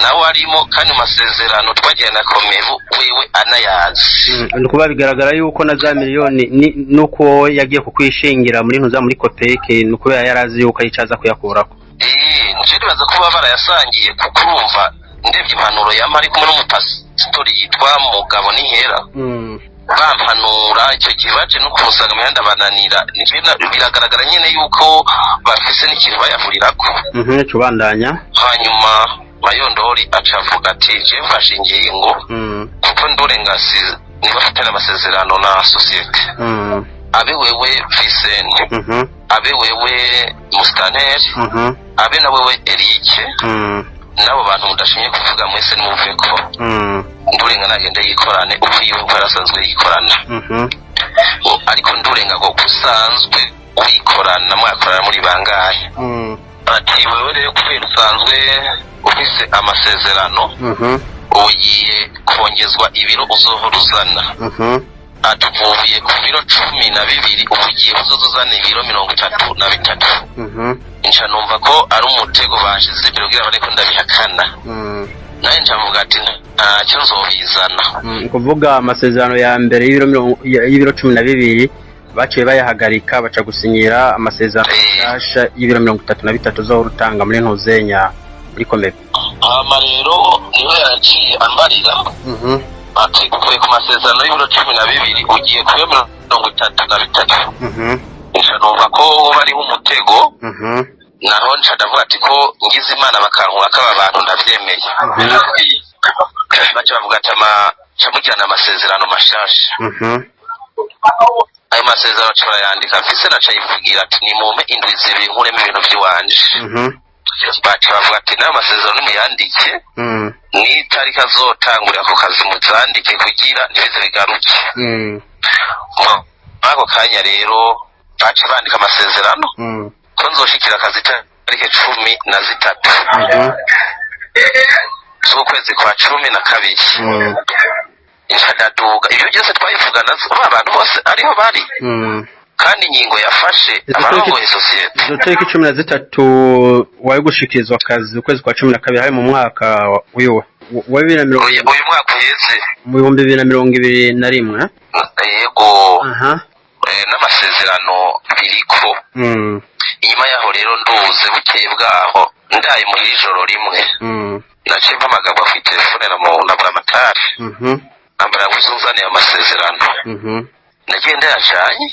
nawe arimo kandi mu masezerano twagiranye na Komebu wewe anayazi. Ni ukuvuga bigaragara yuko na za miliyoni nuko yagiye kukwishingira muri ntuza muri Kopeke, ni ukubera yarazi yuko ayicaza kuyakurako. Nje nibaza ko baba barayasangiye, kuko urumva ndebye impanuro yampa ari kumwe n'umupasitori yitwa Mugabo Nihera, bampanura icyo gihe baje no kumusanga imihanda bananira. Biragaragara nyine yuko bafise n'ikintu bayahurirako. Cubandanya. Hanyuma Mayondori aca avuga ati je mfashe ingingo, kuko ndurengasi niba afitanye amasezerano na sosiyete, abe wewe Vicente, abe wewe Mustaneri, abe na wewe Eric, n'abo bantu mudashimye kuvuga mwese nimuveko, ndurenga nagende yikorane uko yiwe uko yarasanzwe yikorana. Ariko ndurenga ngo usanzwe wikorana mwakorana muri bangahe? Ati wewe rero kubera usanzwe ufise amasezerano, ugiye kongezwa ibiro uzohora uzana. Atuvuye ku biro 12, ubu ugiye kuzozuzana ibiro 33. Nca numva ko ari umutego bashize imbere kugira bareko ndabihakana. Nawe nca mvuga ati ntacyo, nzobizana. Ni kuvuga amasezerano ya mbere y'ibiro 12 baciye bayahagarika, baca gusinyira amasezerano mashasha y'ibiro 33 uzohora utanga muri ntuzenya muri COMEBU. Hama rero niho yaciye ambarira ati uvuye ku masezerano y'ibiro 12, ugiye ku yo 33. Nca numva ko bariho umutego. Naho nca ndavuga ati ko ngize Imana bakankura ko aba bantu ndavyemeye. Baca bavuga ati ca mugirana amasezerano mashasha. Ayo masezerano aca barayandika mfise, naca yivugira ati nimumpe indwi 2 nkuremo ibintu vy'iwanje. Baca bavuga ati n'ayo masezerano nimuyandike, n'itariki azotangurira ku kazi muzandike kugira ntibize bigaruke. Muri ako kanya rero baca bandika amasezerano ko nzoshikira akazi itariki 13 z'ukwezi kwa 12. Nca ndaduga, ivyo byose twabivugana ba bantu bose ariho bari, kandi ingingo yafashe abarongoye sosiyete. Izo tariki 13 wari gushikirizwa akazi ukwezi kwa 12, hari mu mwaka wiwe wa bibiri na mirongo Uyu mwaka uheze. Mu 2021? Yego. Aha. N'amasezerano biriko. Inyuma yaho rero nduze, bukeye bwaho ndaye muhira ijoro rimwe, naciye mpamagarwa ku telefone na Buramatari, ambara ngo uzunzaniye amasezerano. Nagiye ndayajanye,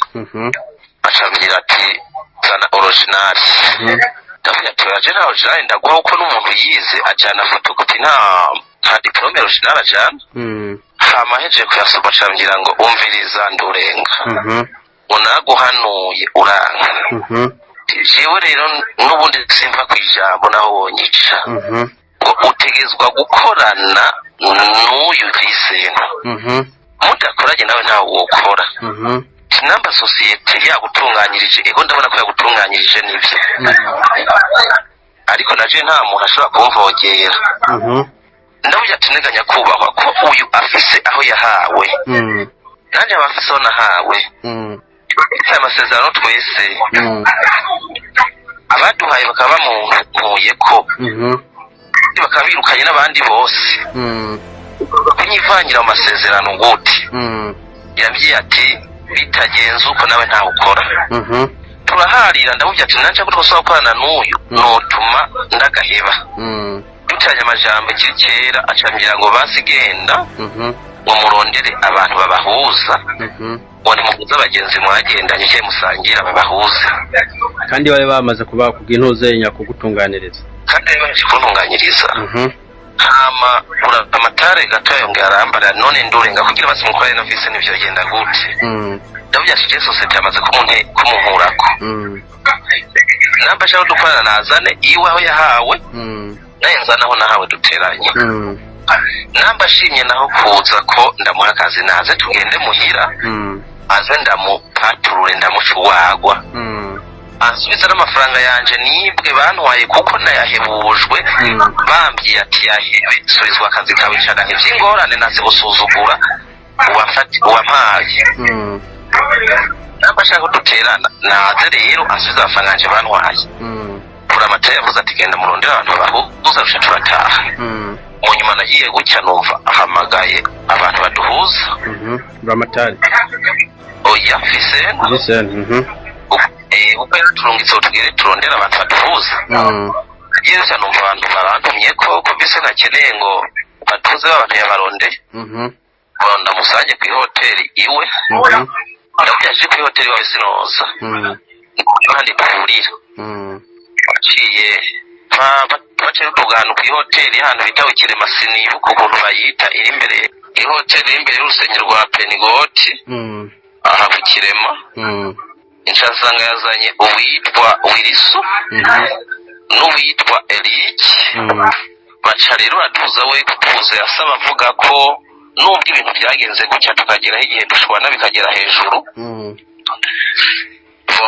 acambwira ati zana original. Ndavuga ati oya, nta original ndaguha, kuko n'umuntu yize ajana photocopie, nta diplôme original ajana. Hama hejeje kuyasoma acambwira ngo umviriza ndurenga, unaguhanuye uranka. Jewe rero n'ubundi simva ku ijambo naho wonyica, ngo utegezwa gukorana n'uyu Vincent, mudakoranye nawe ntawe wokora. Sinamba sosiyete yagutunganyirije, ego ndabona ko yagutunganyirije nibyo, ariko naje nta muntu ashobora kumvogera. Ndavuga ati nteganya kubahwa ko uyu afise aho yahawe, nanjye aba afise aho nahawe. Aya masezerano twese abaduhaye bakaba bamunkuye ko, bakaba birukanye n'abandi bose, kunyivangira mu masezerano gute? Yabwiye ati bitagenze uko nawe ntawe ukora. Turaharira, ndamubwira ati nanje ko twosaba gukorana n'uyu notuma ndagaheba. Duteranye amajambo ikiri kera, acambwira ngo basi genda, ngo murondere abantu babahuza, ngo nimuhuze abagenzi mwagendanye cye musangira babahuza. Kandi bari bamaze kuba kubw'intuzenya kugutunganiriza. Kandi bari baje kuntunganyiriza. Hama amatare gato yongera arambara none ndurenga kugira basi mukorane na vise ntivyogenda gute? Ndavuga ati je sosiyete yamaze kumunkurako, namba ashaka dukorana nazane iwe aho yahawe, naye nzane aho nahawe duteranye. Namba ashimye naho kuza ko ndamuha akazi, naze tugende muhira, aze ndamupaturure, ndamuca uwagwa, ansubize n'amafaranga yanje nibwe bantwaye, kuko nayahebujwe. Bambwiye ati yahebe, subizwa akazi kawe, canke ivy'ingorane naze gusuzugura uwampaye. Namba ashaka ko duterana naze rero ansubize amafaranga yanje bantwaye. Buramatari yavuze ati genda murondere abantu bahuza, rusha turataha. Mu nyuma nagiye gutya numva ahamagaye abantu baduhuza. Buramatari? Oya, Vincent. Vincent. Uko yaraturungitse ngo tugere turondere abantu baduhuza. Nagiye gutya numva abantu barantumye ko Vincent akeneye ngo batuze abantu yabarondeye, ngo ndamusange ku ihoteli iwe. Ndamubwira aje ku ihoteli iwawe sinoza, kandi duhurira. Baciye baciye utugano ku ihoteli hano bita Ukirema, sinibuka ukuntu bayita, iri imbere, ihoteli iri imbere y'urusengero rwa Penigoti aha ku Kirema. Nca nsanga yazanye uwitwa Wiriso n'uwitwa Eric. Baca rero aratuza, we kutuza yasaba avuga ko nubwo ibintu byagenze gutya tukageraho igihe dushwana bikagera hejuru,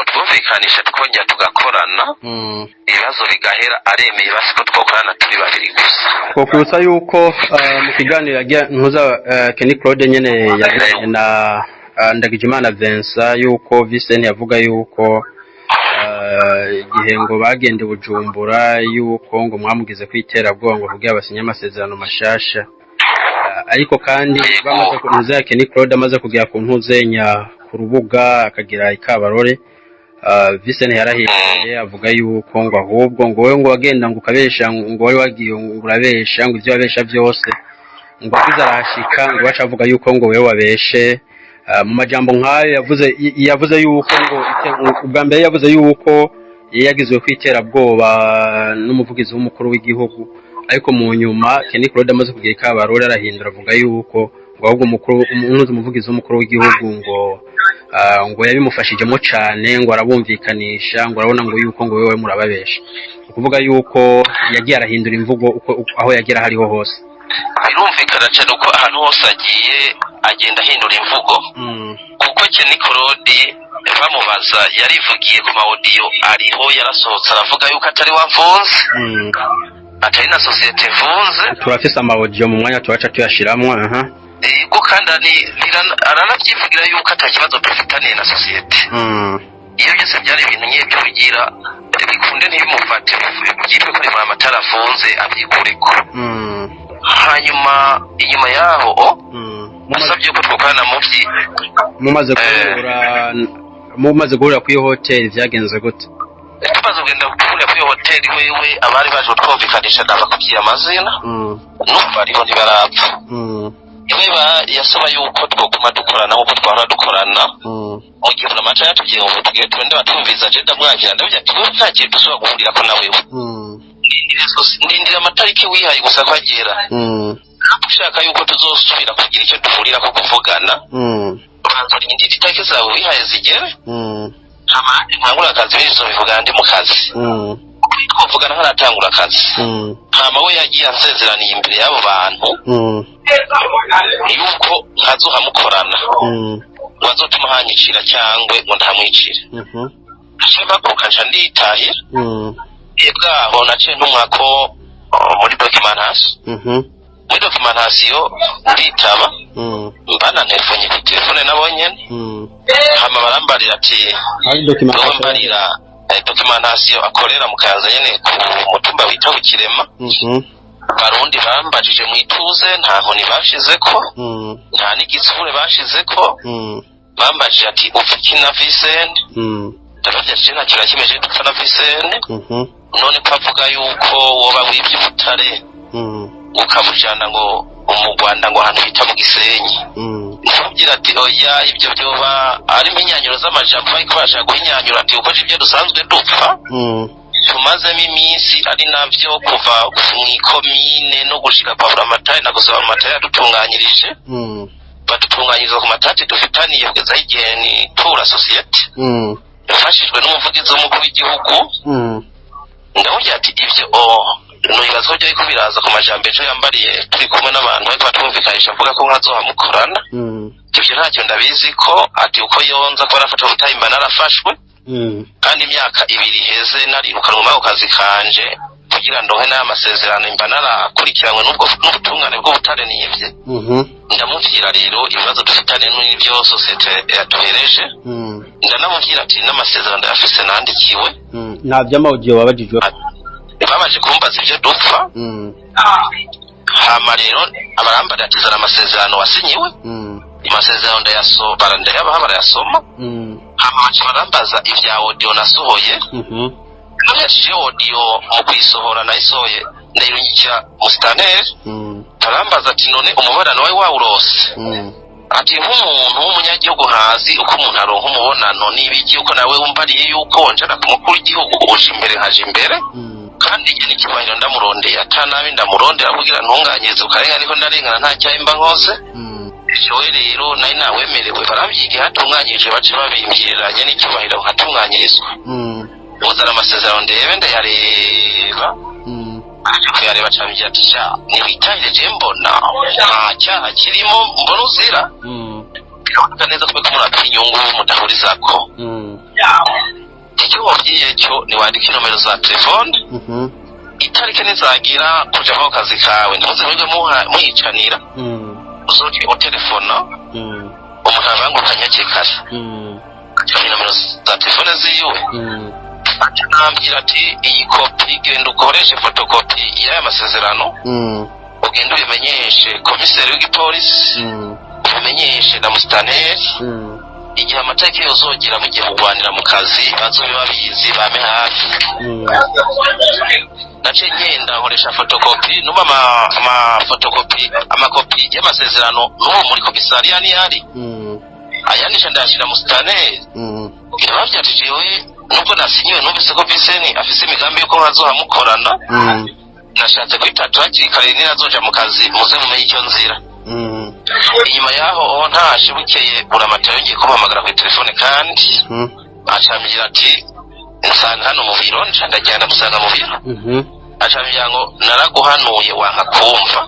twumvikanisha tukongera tugakorana, ibibazo bigahera, aremeye basi ko twakorana turi babiri gusa. Twokwibutsa yuko mu kiganiro ntuza Kenny Claude nyene yagiranye na Ndagijimana Vincent yuko Vincent yavuga yuko igihe ngo bagende Bujumbura yuko ngo mwamugize kwiterabwoba ngo kugira basinye amasezerano mashasha. Ariko kandi bamaze ku ntuze ya Kenny Claude amaze kugera ku ntuzenya ku rubuga akagira ikabarore, Vincent yarahinduye avuga yuko ngo ahubwo ngo wowe ngo wagenda ngo ukabesha, ngo wari wagiye ngo urabesha, ngo ivyo wabesha vyose ngo agize arahashika ngo baca avuga yuko ngo wewe wabeshe. Mu majambo nk'ayo yavuze yuko ngo ubwa mbere yavuze yuko yagizwe kwiterabwoba n'umuvugizi w'umukuru w'igihugu, ariko mu nyuma Kenny Claude amaze kugira ikabarore arahindura avuga yuko ngo ahubwo umukuru umuvugizi w'umukuru w'igihugu ngo ngo yabimufashijemo cane, ngo arabumvikanisha, ngo arabona ngo yuko ngo wewe murababesha. Ukuvuga yuko yagiye arahindura imvugo uko aho yagera hariho hose. Birumvikana cyane uko ahantu hose agiye agenda ahindura imvugo, kuko Kenny Claude bamubaza yarivugiye ku ma audio ariho, yarasohotse aravuga yuko atari wamfunze, atari na sosiyete mfunze. Turafise ama audio, mu mwanya turaca tuyashiramwo, aha. Yego, kandi aranabyivugira yuko ata kibazo dufitaniye na sosiyete. Iyo byose byari ibintu nyine byo kugira bikunde ntibimufate, byitwe ko ari muri amatara afunze, abyikureko. Hanyuma inyuma yaho asabye ko twokorana mu byi Mumaze guhura kuri hoteli vyagenze gute? Tumaze kugenda guhurira kuri hoteli, wewe abari baje kutwumvikanisha ndabakubwiye amazina, n'ubu bariho ntibarapfa. Iwe yasaba yuko twoguma dukorana nk'uko twahora dukorana. Mu gihe amaca yatubwiye ngo tugire tugende batumviza, je ndamwakira, ndavuga ati: "Wewe nta kintu dushobora guhurirako na wewe, ndindira amatariki wihaye gusa ko agera. Ushaka yuko tuzosubira kugira icyo duhurirako kuvugana, banza urindire itariki zawe wihaye zigere, hama ntangura akazi, bizo bivugana ndi mu kazi, twovugana ntaratangura akazi." Hama we yagiye ansezeraniye imbere y'abo bantu yuko nkazohamukorana, ngo azotuma hanyicira cyangwa ngo ntamwicire. Naciye mpaguruka nca nditahira. Bwaho naciye ntumwa ko muri documentation, muri documentation nditaba, mbana ntelefone ku telefone nabo nyene. Hama barambarira ati Hari wewe documentation? Mbarira documentation akorera mu Kayanza nyene ku mutumba wita Bukirema. Barundi bambajije mu ituze, nta nkoni bashizeko, nta n'igitsure bashizeko. Bambajije ati: "Upfa iki na Vincent?" Ndababwira ati: "Nta kintu na kimwe je dupfa na Vincent." "None ko avuga yuko woba wibye ubutare, ukabujana ngo mu Rwanda, ngo ahantu bita mu Gisenyi?" Ndababwira ati: "Oya, ibyo byoba ari impinyanyuro z'amajambo bariko barashaka guhinyanyura," ati "kuko ibyo dusanzwe dupfa tumazemo iminsi ari navyo kuva mu ikomine no gushika kwa Buramatari na gusaba amatari yadutunganyirije, badutunganyiriza ku matati dufitaniye kugeza aho igihe ni tura sosiyete yafashijwe n'umuvugizi w'umukuru w'igihugu." Ndamubwira ati: "Ibyo nibaza ko byariko biraza ku majambo ejo yambariye turi kumwe n'abantu bariko batwumvikanisha, avuga ko nkazohamukorana. Ivyo ntacyo ndabizi ko," ati "uko yonza kuba narafashwe ubutayi mba narafashwe, kandi imyaka 2 iheze narirukanwe muri ako kazi kanje kugira ndonke n'aya masezerano, mba narakurikiranwe n'ubwo n'ubutungane bw'ubutare nivye." Ndamubwira rero ibibazo dufitane n'ibyo sosiyete yaduhereje. Ndanamubwira ati: "N'amasezerano ndayafise nandikiwe." Nta vy'ama audio wabajijwe? Babaje kumbaza ibyo dupfa. Hama rero abarambarira ati: "Zana amasezerano wasinyiwe." Amasezerano ndayabaha, barayasoma. Hama baca barambaza ibya audio nasohoye. Nabashije audio mu kuyisohora, nayisohoye ndayirungikira musitanteri. Barambaza ati: "None umubonano wawe wawurose?" Ati: "Nk'umuntu w'umunyagihugu ntazi uko umuntu aronka umubonano n'ibiki, uko nawe wumbariye yuko njana ku mukuru w'igihugu uje imbere nkaja imbere, kandi igihe n'icyubahiro ndamurondeye ata nabi ndamurondera kugira ntunganyirize ukarengana niko ndarengana, nta cyaha mba nkoze." Jewe rero nari nawemerewe, barabyiga hatunganyije bace babimbyiriranye n'icyubahiro nkatunganyirizwa. Uzana amasezerano ndebe, ndayareba. Aje kuyareba acambwira ati: "Sha, niwitahire, je mbona nta cyaha kirimo, mbona uzira, biraboneka neza ko murapfa inyungu mudahurizako. Icyo wabwiye cyo niwandike inomero za telefone, itariki nizagira kuja mu kazi kawe, ntimuze mwige mwicanira, uzoge utelefona." Ntabangukanye hakiri kare. Inomero za telefone ziwe. Arambwira ati: "Iyi kopi, genda ukoreshe fotokopi y'aya masezerano, ugende ubimenyeshe komiseri w'igipolisi, ubimenyeshe na musitaneri. Igihe amatariki yozogera mugiye kurwanira mu kazi, bazobe babizi, bame hafi." Naciye ngenda nkoresha fotokopi. Nubu amafotokopi, amakopi y'amasezerano n'ubu muri komisariya niyari. Ayanisha ndayashira musitaneri. Biraba jewe nubwo nasinyiwe, numvise ko Viseni afise imigambi yuko bazohamukorana. Nashatse kwitatu hakiri kare, ninazoja mu kazi muze mumenye icyo nzira. Inyuma yaho ntashe, bukeye Buramatari yongeye kumpamagara kuri telefone kandi acambwira ati: "Nsanga hano mu biro." Nca ndagenda musanga mu biro. Acambwira ngo: "Naraguhanuye wanka kumva.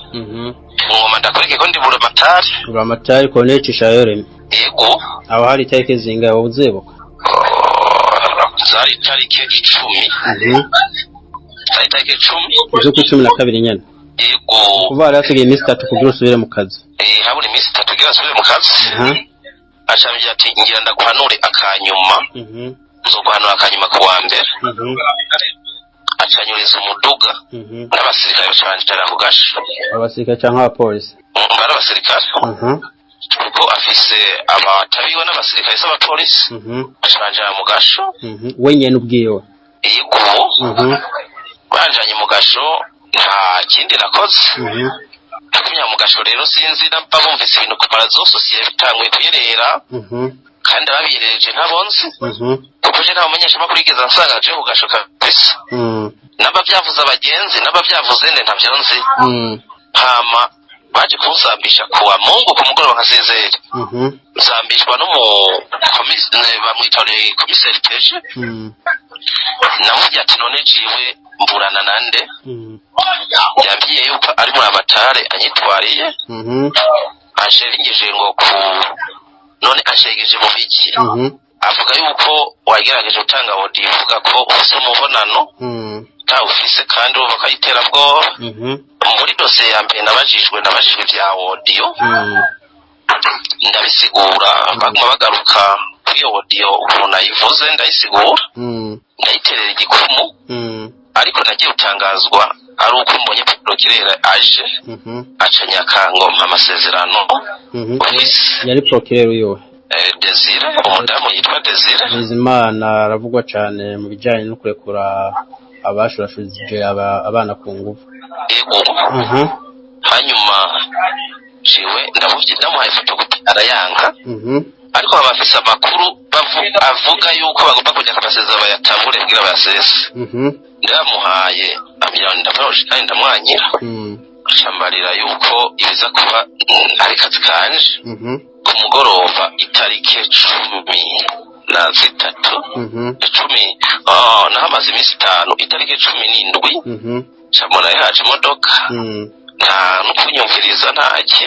Ngoma ndakwereke ko ndi Buramatari." Buramatari Colonel Cishayoremi? Yego. Aho hari itariki zingahe, wowe uzibuka? Zari itariki 10. Zari itariki 10. Z'ukwa 12 nyene? Yego. Kuva hari hasigaye iminsi 3 kugira usubire mu kazi? Eh, habura iminsi 3 kugira nsubire mu kazi. Acambwira ati: "Ngira ndaguhanure akanyuma. Nzoguhanura akanyuma ku wa mbere." Acanyuriza umuduga n'abasirikare, baca banjana ku gasho. Abasirikare canke abapolisi? Bari abasirikare, kuko afise abatabiwe n'abasirikare, s'abapolisi. Baca banjana mu gasho. We nyene ubwiwe? Yego. Banjanye mu gasho, nta kindi nakoze. Nakumya mu gasho rero, sinzi namba bumvise ibintu ku marazo sosiye bitanguye kuyerera, kandi ababiyerereje ntabonzi, kuko je nta mumenyeshamakuru yigeze ansanga aje ku gasho kabisa. Namba byavuze abagenzi, namba byavuze nde, ntavyo nzi. Hama baje kunsambisha kuwa Mungu ku mugoroba nka sezeri. Nsambishwa n'umu bamwita komiseri peje. Namubwiye ati: "None jiwe mburana nande?" Yambwiye yuko ari muri amatare anyitwariye, anshengeje ngo ku none anshengeje mu biki? Avuga yuko wagerageje gutanga audio ivuga ko ufise umubonano ufise, kandi ubu bakayiterabwoba. Muri dosiye ya mbere nabajijwe ibya audio, ndabisigura. Baguma bagaruka kuri iyo audio ukuntu nayivuze, ndayisigura, ndayiterera igikumu. Ariko nagiye gutangazwa ari uko mbonye procureur aje, aca nyakangompa amasezerano ofisi. Yari procureur wiwe? Desire, umudamu yitwa Desire. Bizimana aravugwa cane mu bijanye no kurekura abashurashuje abana ku nguvu. Yego. Hanyuma jewe ndamuvye, ndamuhaye fotokopi arayanka. Ariko baba bafise amakuru avuga yuko bagomba kujya amasezerano bayatabure kugira bayasese. Ndamuhaye, ambwira ndamuroshe kandi ndamwanyira. Acambarira yuko ibiza kuba ari kazi kanje. Ku mugoroba itariki 13, 10, nahamaze iminsi 5, itariki 17, camona yaje imodoka, nta no kunyumviriza, ntaki,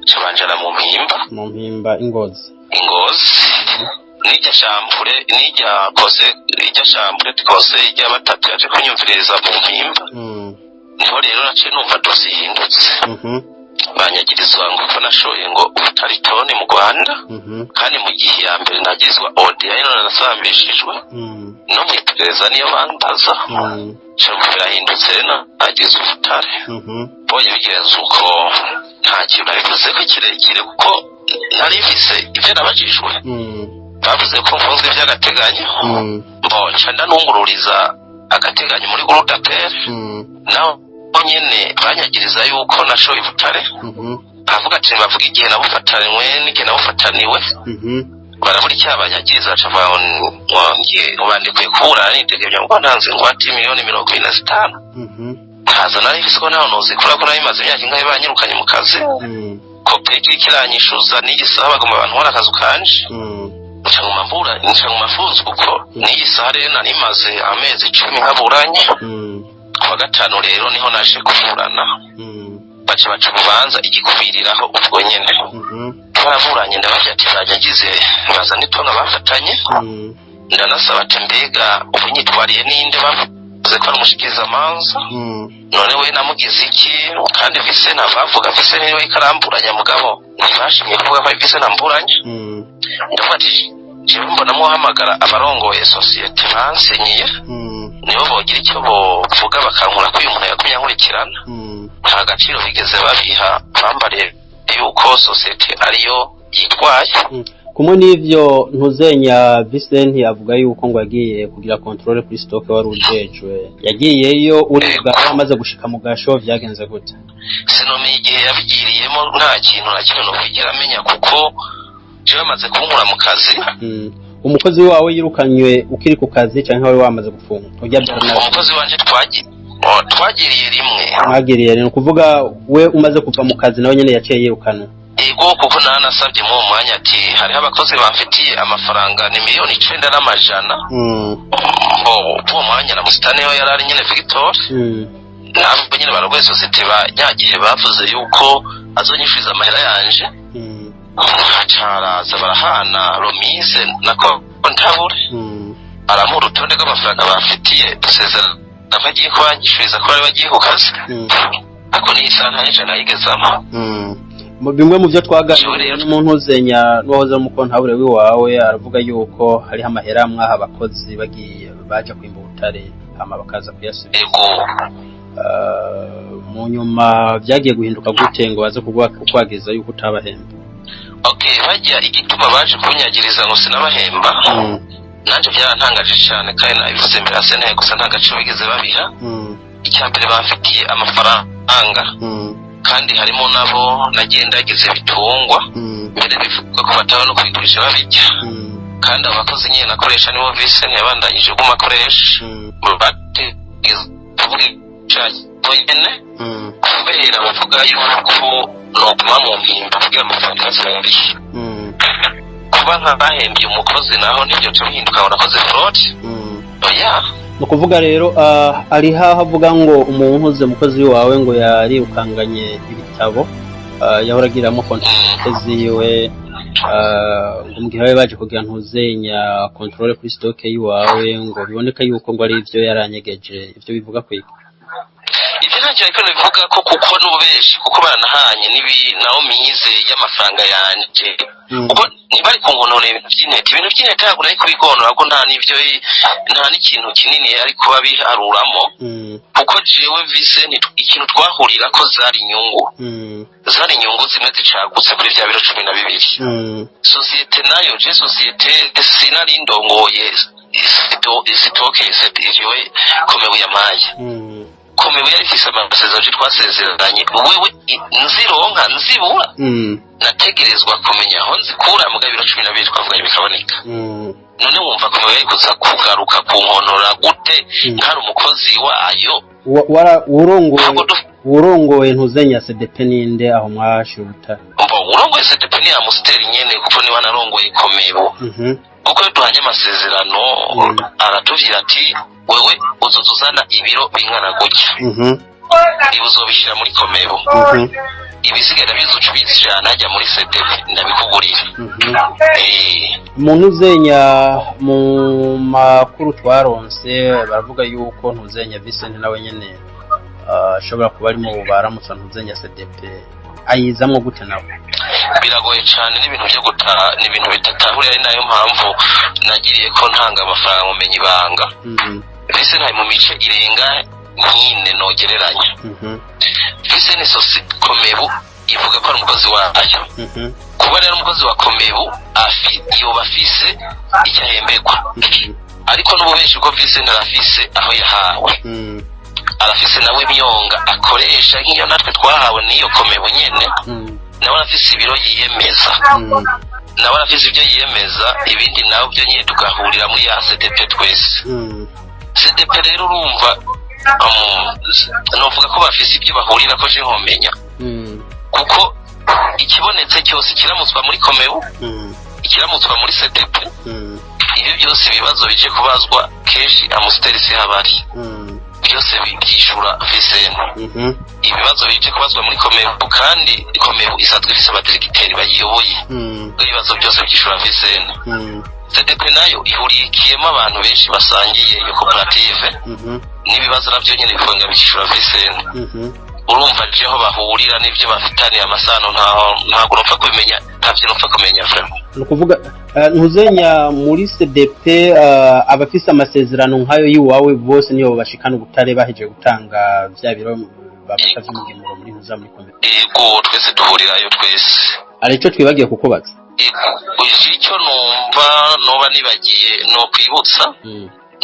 cabanjana mu Mpimba. Mu Mpimba Ingozi? Ingozi. N'irya shambure, n'irya kose, irya shambure kose, irya batatu yaje kunyumviriza mu Mpimba. Niho rero naciye numva dosiye ihindutse. Banyagirizwa ngo ko nashoye ngo ubutaritoni mu Rwanda, kandi mu gihe ya mbere nagirizwa audio none nasambishijwe no mu iperereza niyo bambaza. Cyangwa birahindutse rero, nagize ubutare. Mbonye bigenze uko, nta kintu nabivuze ko kirekire, kuko nari mfise ibyo nabajijwe. Bavuze ko mfunzwe by'agateganyo. Mboca ndanungururiza agateganyo muri cour d'appel, naho nyene banyagiriza yuko nashoye ubutare. Avuga ati bavuga igihe nabufatanywe n'igihe nabufataniwe. Barabura icyaha banyagiriza, baca ngo bandekuye kuburana nidegemya, ngo ntanze ingwate miliyoni 45. Ntazo nari mfise, ko ntaho nozikura, ko nari maze imyaka ingahe banyirukanye mu kazi. Kopeki kiranyishuza n'iyi saha, bagomba bantwara akazu kanje. Nca nguma mbura, nca nguma mfunzwe uko n'iyi saha. Rero nari maze amezi 10 nkaburanye. Kuwa gatanu rero niho naje kuburana. Baca urubanza igikubiriraho ubwo nyene. Twaraburanye, ndababwira ati nzajya ngize baza n'itonga bafatanye. Ndanasaba ati: "Mbega ubu nyitwariye ninde?" Ko ari umushikirizamanza. None we namugize iki? Kandi vise ntabavuga, vise niwe ikaramburanya, mugabo ntibashimye kuvuga ko vise ntamburanya. Ndavuga ati jewe mbona muhamagara abarongoye sosiyete bansinyiye, nibo bogira icyo bovuga bakankura ko uyu muntu yagumye ankurikirana. Nta gaciro bigeze babiha, bambariye yuko sosiyete ariyo yitwaye. Kumwe n'ivyo, ntuzenya Vincent avuga yuko ngo yagiye kugira contrôle kuri stock wari ujejwe, yagiyeyo uribwa amaze gushika mu gasho. Vyagenze gute? Sinomeye igihe yabigiriyemo, nta kintu na kimwe nokwigera amenya, kuko jewe amaze kunkura mu kazi. Umukozi wawe yirukanywe ukiri ku kazi canke wari wamaze gufunga urya Bernard? Umukozi wanje twagiriye rimwe. Mwagiriye, ni ukuvuga we umaze kuva mu kazi nawe nyene yaciye yirukanwa? Ego, kuko nanasabye muri uwo mwanya ati hariho abakozi bamfitiye amafaranga, ni 9,100,000. Bo uwo mwanya na musitani we yari ari nyene Victor, nabo nyene barongoye sosiyete banyagiye, bavuze yuko azonyishuriza amahera yanje. Hacaraza barahana remise na comptable, aramuha urutonde rw'amafaranga bafitiye, dusezerana ko agiye kubanyishuriza, ko bari bagiye ku kazi, ariko n'isaha nta n'ijana yigezamo. Mu bimwe mu byo twaganiriye n'umuntu uzenya n'uwahoze ari umukontabure w'iwawe, aravuga yuko hariho amahera mwaha abakozi bagiye baja kwimba ubutare, hama bakaza kuyasubiza. Ego. Mu nyuma vyagiye guhinduka gute ngo baze kukwagiriza yuko utabahemba? Okay, bajya igituma baje kunyagiriza ngo sinabahemba, nanje byarantangaje cyane, kandi nabivuze mbere ya sentare, gusa nta gaciro bigeze babiha. Icya mbere, bamfitiye amafaranga, kandi harimo nabo nagiye ndagize bitungwa, mbere bivuga ko bataba no kubigurisha babijya. Kandi abo bakozi nyine nakoresha nibo vise ntiyabandanyije guma akoresha, batigeze kuvuga nyene, kubera bavuga yuko noguma mu mpimba kugira amafaranga ntazibumbiye. Kuba nk'abahembye umukozi naho ntibyoca bihinduka ngo nakoze fraude, oya. Ni ukuvuga rero ari haho avuga ngo umuntu uze umukozi wawe ngo yarirukanganye ibitabo yahora agiramo konti ziwe, ngo mu gihe bari baje kugira ntuzenya contrôle kuri stock yiwawe, ngo biboneka yuko ngo ari ivyo yaranyegeje. Ivyo bivuga kwiki? Ibyo ntacyo ariko bivuga ko, kuko n'ububeshi, kuko baranahanye n'ibi naho mize y'amafaranga yanje, kuko ntibari kungonora ibintu by'intete. Ibintu by'intete ntabwo nari kubigonora, ko nta n'ibyo, nta n'ikintu kinini ari kuba biharuramo, kuko jewe vise ikintu twahurira ko zari inyungu, zari inyungu zimwe zicagutse kuri bya biro 12. Sosiyete nayo, je sosiyete sinari ndongoye stock, jewe komebu yamaye, komebu yari ifise amasezerano twasezeranye, wewe nzironka nzibura, nategerezwa kumenya aho nzikura, muga ibiro 12 twavuganye bikaboneka. None wumva komebu yari kuza kugaruka kunkonora gute nkari umukozi wayo? Urongoye ntuzenya CDP ninde aho mwashira ubutare? Urongoye CDP ni Amusiteri nyene, kuko niwe anarongoye komebu, kuko iyo duhanye amasezerano aratubwira ati wewe uzoza uzana ibiro bingana gutya, ibi uzobishyira muri komebu, ibisigaye nabyo uca ubijana hajya muri CDP ndabikugurira. Umuntu uzenya mu makuru twaronse baravuga yuko ntuzenya Vincent nawe nyene ashobora kuba ari mu baramutsa ntuzenya CDP, ayizamwo gute nawe? Biragoye cyane, n'ibintu byo gutaha ni ibintu bidatahuriye, ari nayo mpamvu nagiriye ko ntanga amafaranga mumenye ibanga. Vise ntari mu mice irenga nk'ine nogereranya. Vise ni sosi komebu ivuga ko ari umukozi wayo. Kuba rero umukozi wa komebu yoba afise icyo ahemberwa, ariko n'ububenshi bwo vise ntarafise aho yahawe, arafise nawe imyonga akoresha nk'iyo natwe twahawe n'iyo komebu nyene. Nawe arafise ibiro yiyemeza, nawe arafise ibyo yiyemeza, ibindi nawe byo nyine tugahurira muri ya CDP twese. CDP rero urumva, novuga ko bafise ibyo bahurira ko je nkomenya, kuko ikibonetse cyose kiramutswa muri komebu, ikiramutswa muri CDP, ibyo byose ibibazo bije kubazwa kenshi Amusiteri si habari, byose byishura Visente. Ibibazo bije kubazwa muri komebu, kandi komebu isanzwe ifise abadiregiteri bayiyoboye, ibibazo byose byishura Visente. CDP nayo ihurikiyemo abantu benshi basangiye iyo koperative, n'ibibazo navyo nyene bikongera bikishura VCN. Urumva jeho bahurira n'ibyo bafitaniye amasano, ntaho ntabwo nopfa kubimenya, ntavyo nopfa kumenya vraiment. Ni ukuvuga ntuzenya muri CDP, abafise amasezerano nk'ayo y'iwawe bose niyo bashikana ubutare bahejeje gutanga vya biro bafata vy'umugemuro muri ntuza muri komite? Yego, twese duhurirayo twese. Hari ico twibagiye kukubaza? Icyo numva noba nibagiye no kwibutsa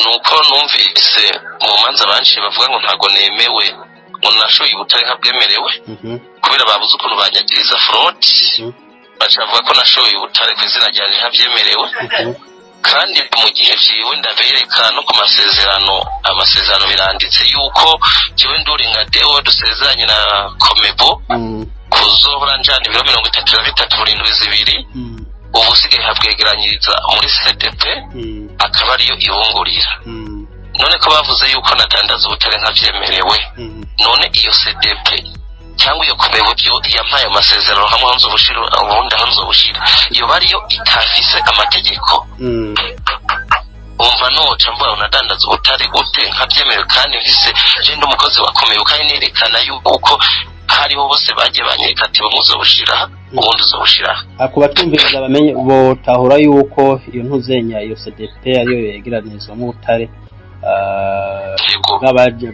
nuko numvise mu manza banciye bavuga ngo ntago nemewe, ngo nashoye ubutare ntabwemerewe, kubera babuze ukuntu banyagiriza fraude, baca bavuga ko nashoye ubutare ku izina ryanjye ntabyemerewe. Kandi mu gihe vyiwe ndabereka no ku masezerano, amasezerano biranditse yuko jewe Nduringa Deo dusezeranye na Komebu kuzohora njana ibiro 33 buri ndwi 2, ubu usigaye habwegeranyiriza muri CDP, akaba ariyo ibungurira. None ko bavuze yuko nadandaza ubutare ntabyemerewe, none iyo CDP cyangwa iyo Komebu byo yampaye amasezerano hamwe aho nzobushira, ubundi aho nzobushira, iyo bariyo itafise amategeko? Umva, noca mvuga ngo nadandaza ubutare gute nkabyemerewe, kandi mvise je ndi umukozi wa Komebu, kandi nerekana yuko hariho bose bagiye banyereka ati bumwe uzobushira, ubundi uzobushira? Ku batwumviriza bamenye botahura yuko iyo ntuzenya, iyo CDP ariyo yegeranirizwamo ubutare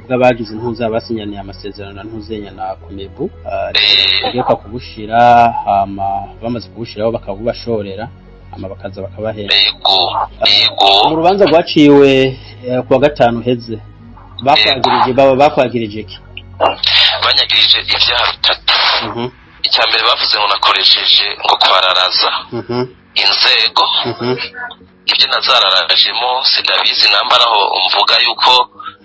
bw'abagize intuza basinyaniye amasezerano na ntuzenya na Komebu, bategekwa kubushira, hama bamaze kubushiraho bakabubashorera, hama bakaza bakabahera. Yego yego. Mu rubanza rwaciwe kuwa gatanu heze, bakwagirije, baba bakwagirije iki? Banyagirije ibyaha bitatu. Icya mbere bavuze ngo nakoresheje ngo kwararaza inzego. Ibyo nazararajemo sindabizi, nambara aho mvuga yuko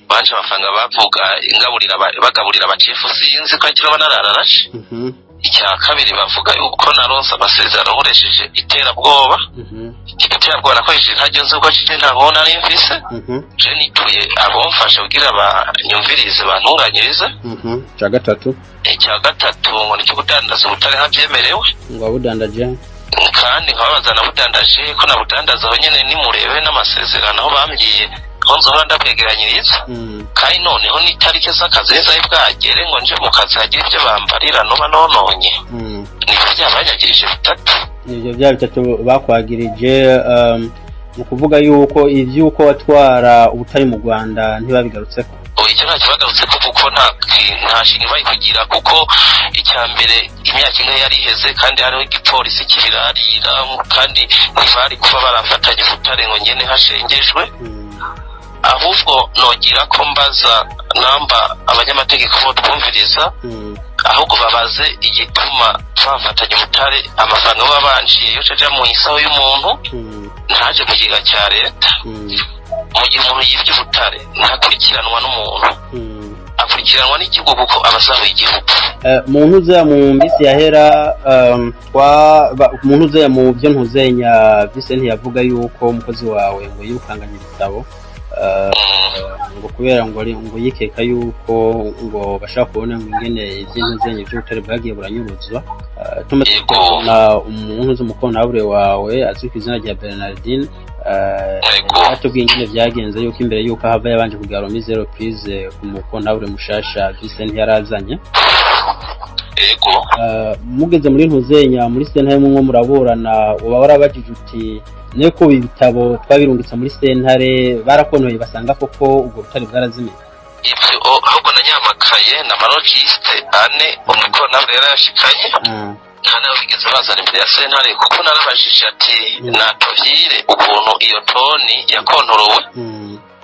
banje amafaranga bavuga ingaburira bagaburira abacefu, sinzi ko akiri banarararaje. Icya kabiri bavuga yuko naronse amasezerano nkoresheje iterabwoba. Iterabwoba nakoresheje ntaryo nzi, kuko je nta nkona nari mfise. Je nituye abomfasha kugira banyumvirize, bantunganyirize. Cya gatatu? Icya gatatu ngo nicyo kudandaza ubutare ntabyemerewe. Ngo wabudandaje? Kandi nkababaza nabudandaje ko nabudandaza aho nyene, nimurebe n'amasezerano aho bambwiye aho nzohora ndabwegeranyiriza. Kandi noneho n'itariki z'akazi nizari bwagere ngo nje mu kazi hagire ibyo bambarira noba nononye. Nibyo byabanyagirije bitatu. Ivyo bya bitatu bakwagirije, mu kuvuga yuko ivy'uko watwara ubutari mu Rwanda ntibabigarutseko? Oya, icyo ntacyo bagarutseko, kuko nta shinga bari kugira, kuko icya mbere imyaka imwe yari iheze kandi hariho igipolisi kibirarira, kandi ntibari kuba barafatanye ubutare ngo ngene hashengejwe. Ahubwo nogira ko mbaza namba abanyamategeko bo twumviriza, ahubwo babaze igituma twafatanye ubutare, amafaranga baba banciye yo aja mu isaho y'umuntu, ntaje mu kigega cya leta. Mu gihe umuntu yibye ubutare ntakurikiranwa n'umuntu, akurikiranwa n'igihugu, kuko aba asahuye igihugu. Mu ntuzeya mu minsi yahera, mu ntuzeya mu byo ntuzenya Vincent yavuga yuko umukozi wawe ngo yirukanganye ibitabo, ngo kubera ngo ari ngo yikeka yuko ngo bashaka kubona ngo ingene ivy'intuzenya ivy'ubutare bwagiye buranyuruzwa. Tumaze kubona umuntu z'umukontabure wawe azwi ku izina rya Bernardine, atubwiye ingene vyagenze, yuko imbere yuko ahava yabanje kugira mise reprise ku mukontabure mushasha Vincent yarazanye. Mugeze muri ntuzenya muri sentare mumwe muraburana, uba warabajije uti neko ibi bitabo twabirungitse muri sentare, barakonoye basanga koko ubwo butare bwarazimiye? Ibyo ahubwo nanyamakaye na marogiste ane umukontabure yarayashikanye, nta nawe bigeze bazana imbere ya sentare, kuko narabajije ati natuvyire ukuntu iyo toni yakontorowe,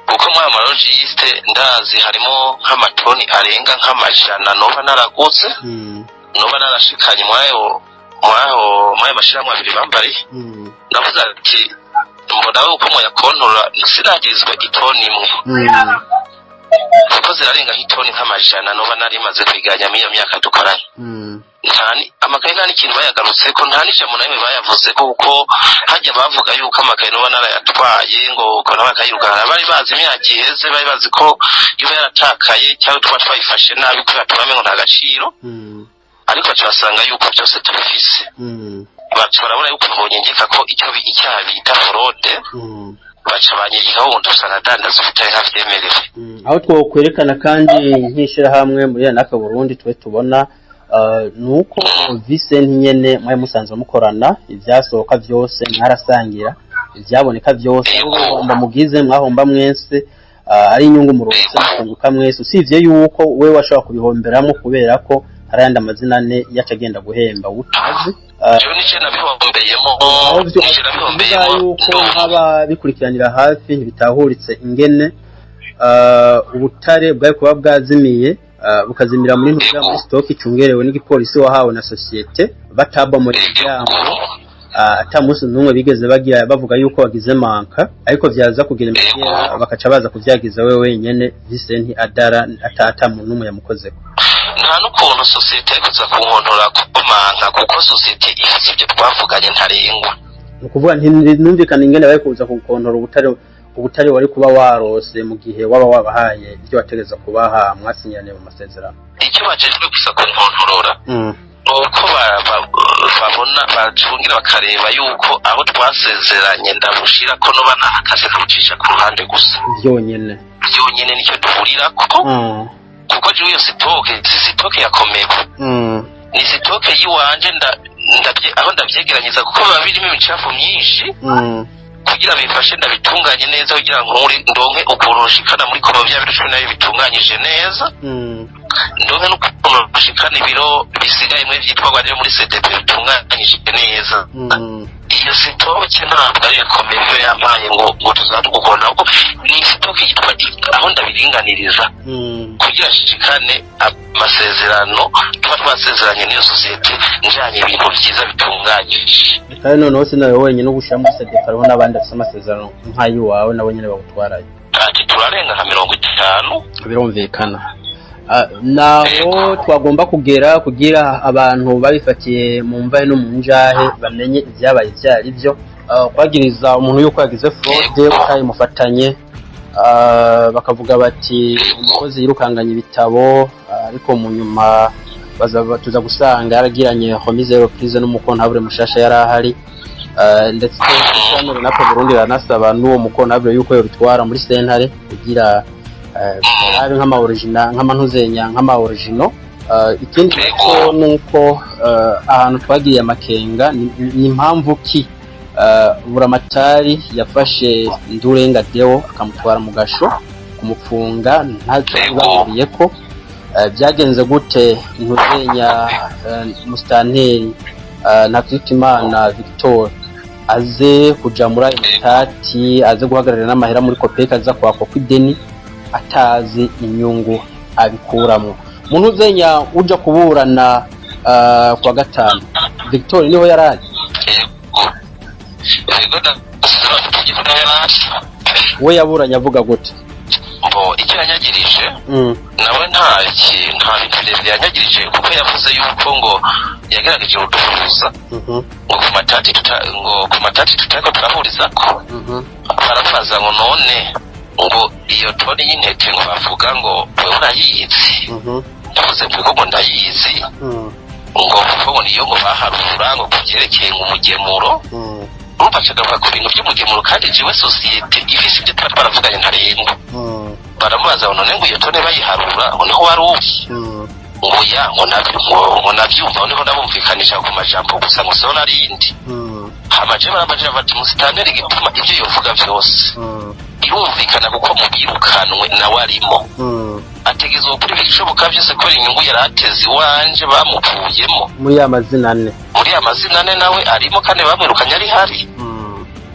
kuko muri ayo marogiste ndazi harimo nk'amatoni arenga nk'amajana noba naraguze, noba narashikanye muri ayo mashirahamwe abiri bambariye. Navuze ati mbona uko muyakontorora sinagirizwa itoni imwe, kuko zirarenga nk'itoni nk'amajana noba nari maze kwiganyamo iyo myaka dukoranye. Amakaye nta n'ikintu bayagarutseko, nta n'ijambo na rimwe bayavuzeko, kuko hajya bavuga yuko amakaye noba narayatwaye ngo ko nawe akayirukana, bari bazi imyaka iheze, bari bazi ko iba yaratakaye cyangwa tuba twayifashe nabi kubera tubamengo nta gaciro, ariko baca basanga yuko byose tubifise. Baca barabona yuko bonyegeka ko icyo icyaha bita fraude, baca banyegekaho ngo ndusanga adandaza ubutare ntavyemerewe. Aho twokwerekana kandi nk'ishirahamwe muri Renaka Burundi twe tubona nuko Vincent nyene mwari musanzwe mukorana, ibyasohoka byose mwarasangira, ivyaboneka byose mwahomba mugize mwahomba mwese, ari inyungu mu ruhuse mukunguka mwese, usivye yuko we washobora kubihomberamo kubera ko hari ayandi amazina ane yaca agenda guhemba utazi. Jewe nice nabihombeyemo. Aho nice bivuga nabihombeyemo. Yuko nk'ababikurikiranira hafi ntibitahuritse ingene ubutare bwari kuba bwazimiye, bukazimira muri ntuza muri stock icungerewe n'igipolisi wahawe na société batabomoye imiryango, ata munsi n'umwe bigeze bagira bavuga yuko bagize manque, ariko vyaza kugira imipira bakaca baza kuvyagiza we wenyene Vincent Adara ata muntu n'umwe yamukozeko. Nta n'ukuntu sosiyete ari kuza kunkontora kumanka, kuko sosiyete ifite ibyo twavuganye ntarengwa. Ni ukuvuga ntinumvikana ingene bari kuza kukontora ubutare wari kuba warose mu gihe waba wabahaye ibyo wategeza kubaha mwasinyaniye mu masezerano. Icyo bajejwe gusa kunkontorora ni uko babona bacungira bakareba yuko aho twasezeranye ndabushira ko noba nahakase kabucisha ku ruhande gusa. Vyonyene? Byonyene nicyo duhurirako, kuko jewe iyo stock si stock ya Comebu, ni stock y'iwanje aho ndavyegeranyiriza, kuko biba birimo imicafu myinshi, kugira bifashe ndabitunganye neza, kugira ngo ndonke ukuntu nshikana muri koma bya biro 12 bitunganyije neza, ndonke n'ukuntu nshikana ibiro bisigaye muri vyitwa rero muri CDP bitunganyije neza. Iyo stock ntabwo ari ikomeye iyo yampaye ngo tuzatugukora, ahubwo ni stock yitwa aho ndabiringaniriza kugira nshikane amasezerano tuba twasezeranye n'iyo sosiyete, njanye ibintu vyiza bitunganyije. Kandi noneho sinawe wenyine ugushira muri CDP, hariho n'abandi bafise amasezerano nk'ay'iwawe, nabo nyene bagutwarayo. Ati turarenga nka 50. Birumvikana. Naho twagomba kugera kugira abantu babifatiye mu mvahe no mu njahe bamenye ibyabaye ibyo ari byo. Kwagiriza umuntu yuko yagize fraude utayimufatanye, bakavuga bati umukozi yirukanganye ibitabo, ariko mu nyuma tuza gusanga yaragiranye remise reprise n'umucomptable mushasha yari ahari. Ndetse ishyirahamwe Renaka Burundi ranasaba n'uwo mucomptable yuko yobitwara muri sentare kugira abe nk'ama original, nk'amantuzenya, nk'ama original. Ikindi nacyo ni uko ahantu twagiriye amakenga ni impamvu ki Buramatari yafashe Ndurenga Deo akamutwara mu gasho kumupfunga ntacyo bahuriye ko. Byagenze gute ntuzenya musitanteri Ntakirutimana Victor aze kuja muri ayo matati, aze guhagararira n'amahera muri COPEC, aza kwakwa kw'ideni atazi inyungu abikuramwo? Muntu uzenya uja kuburana kwa gatanu, Victor niho yarari? Yego, ndasize yarari. We yaburanye avuga gute? Bo icyo yanyagirije nawe nta bintu birebire yanyagirije, kuko yavuze yuko ngo yagerageje kuduhuza ngo ku matati tutariko turahurizako. Baramubaza ngo none ngo iyo toni y'intete ngo bavuga ngo wewe urayizi? Yavuze ngo ngo ndayizi, ngo kuko ngo niyo ngo baharura ngo ku byerekeye ngo umugemuro. Urumva acagaruka ku bintu by'umugemuro, kandi jewe sosiyete ifise ibyo tuba twaravuganye ntarengwa. Baramubaza ngo none ngo iyo tone bayiharura ngo niho wari uri? Ngo ya, ngo navyumva, ngo niho ndabumvikanisha ku majambo gusa, ngo siho narindi. Hama je barambajira bati musitanteri igituma ivyo yovuga vyose birumvikana, kuko mu birukanwe nawe arimo, ategerezwa gukora ibishoboka byose kubera inyungu yari ateze iwanje bamukuyemo. Muri ya mazina ane. Muri ya mazina ane nawe arimo, kandi bamwirukanye ari hari.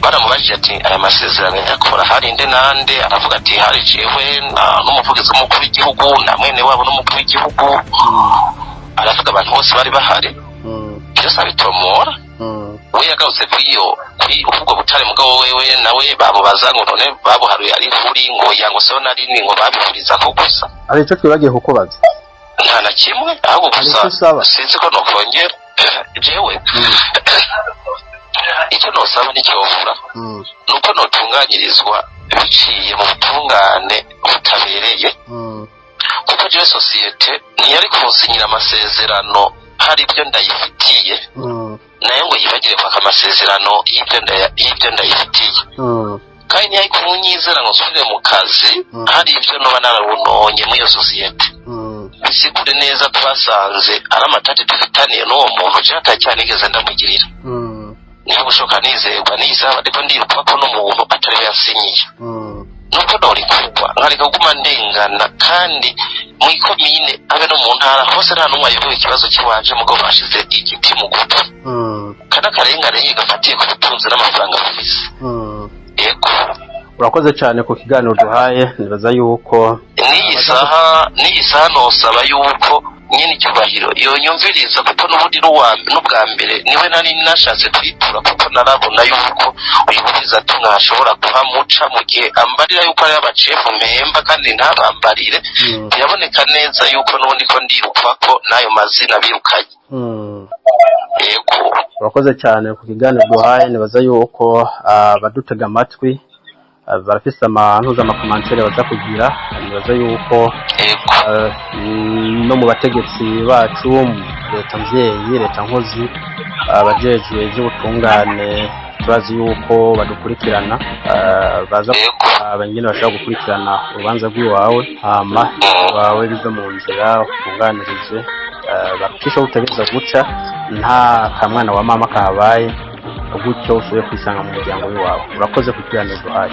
Baramubajije ati aya masezerano yakora hari nde nande? Aravuga ati hari jewe n'umuvugizi w'umukuru w'igihugu na mwene wabo n'umukuru w'igihugu. Aravuga abantu bose bari bahari, byose abitomora. We yagarutse kuri iyo kuri ubwo butare, mugabo wewe nawe bamubaza ngo none babuharuye ari kuri? Ngo ya, ngo siho nari, ngo babihurizako gusa. Hari ico twibagiye kukubaza? Nta na kimwe, ahubwo Hari gusa icyo usaba? Sinzi ko nokongera jewe. Icyo nosaba nticyovura nuko notunganyirizwa biciye mu butungane butabereye, kuko jewe sosiyete ntiyari kunsinyira amasezerano hari ibyo ndayifitiye. Nayo ngo yibagire kwaka amasezerano y'ibyo ndayifitiye, kandi ntiyari kunyizera ngo nsubire mu kazi. Hari ibyo noba narabunonye muri iyo sosiyete. Bisigure neza, twasanze ari amatati dufitaniye n'uwo muntu, jewe atacyanigeze ndamugirira. Niba gushoka nizerwa n'iyi saha, ariko ndiruka ko n'umuntu atari we yasinyiye, nuko norikurwa nkareka kuguma ndengana. Kandi mu ikomine abe no mu ntara hose, nta n'umwe ayobewe ikibazo cy'iwanje, mugabo bashize igiti mu gutwi, kandi akarengane nyine gafatiye ku butunzi n'amafaranga bafise. Yego. Urakoze cyane ku kiganiro duhaye. Nibaza yuko N'iyi saha nosaba yuko nyine icyubahiro yonyumviriza, kuko n'ubundi n'ubwa mbere niwe nari nashatse kwitura, kuko narabona yuko uyu mugwizatunga ashobora kuhamuca mu gihe ambarira yuko ari abacefu mpemba kandi ntabambarire. Biraboneka neza yuko n'ubundi ko ndirukwa ko n'ayo mazina birukanye. Yego. Urakoze cyane ku kiganiro duhaye. Nibaza yuko abadutega amatwi barafise amantuza, ama commentaires baza kugira. Nibaza yuko no mu bategetsi bacu, leta mvyeyi, leta nkozi, abajejwe ivy'ubutungane, turazi yuko badukurikirana, baza abanyene bashobora gukurikirana urubanza rw'iwawe, hama iwawe bive mu nzira, utunganirizwe, barucisha utegereza guca, nta kamwana wa mama kahabaye, gutyo usubire kwisanga mu muryango w'iwawe. Urakoze ku kiganiro duhaye.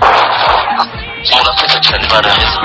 Murakoze cyane, baraheza.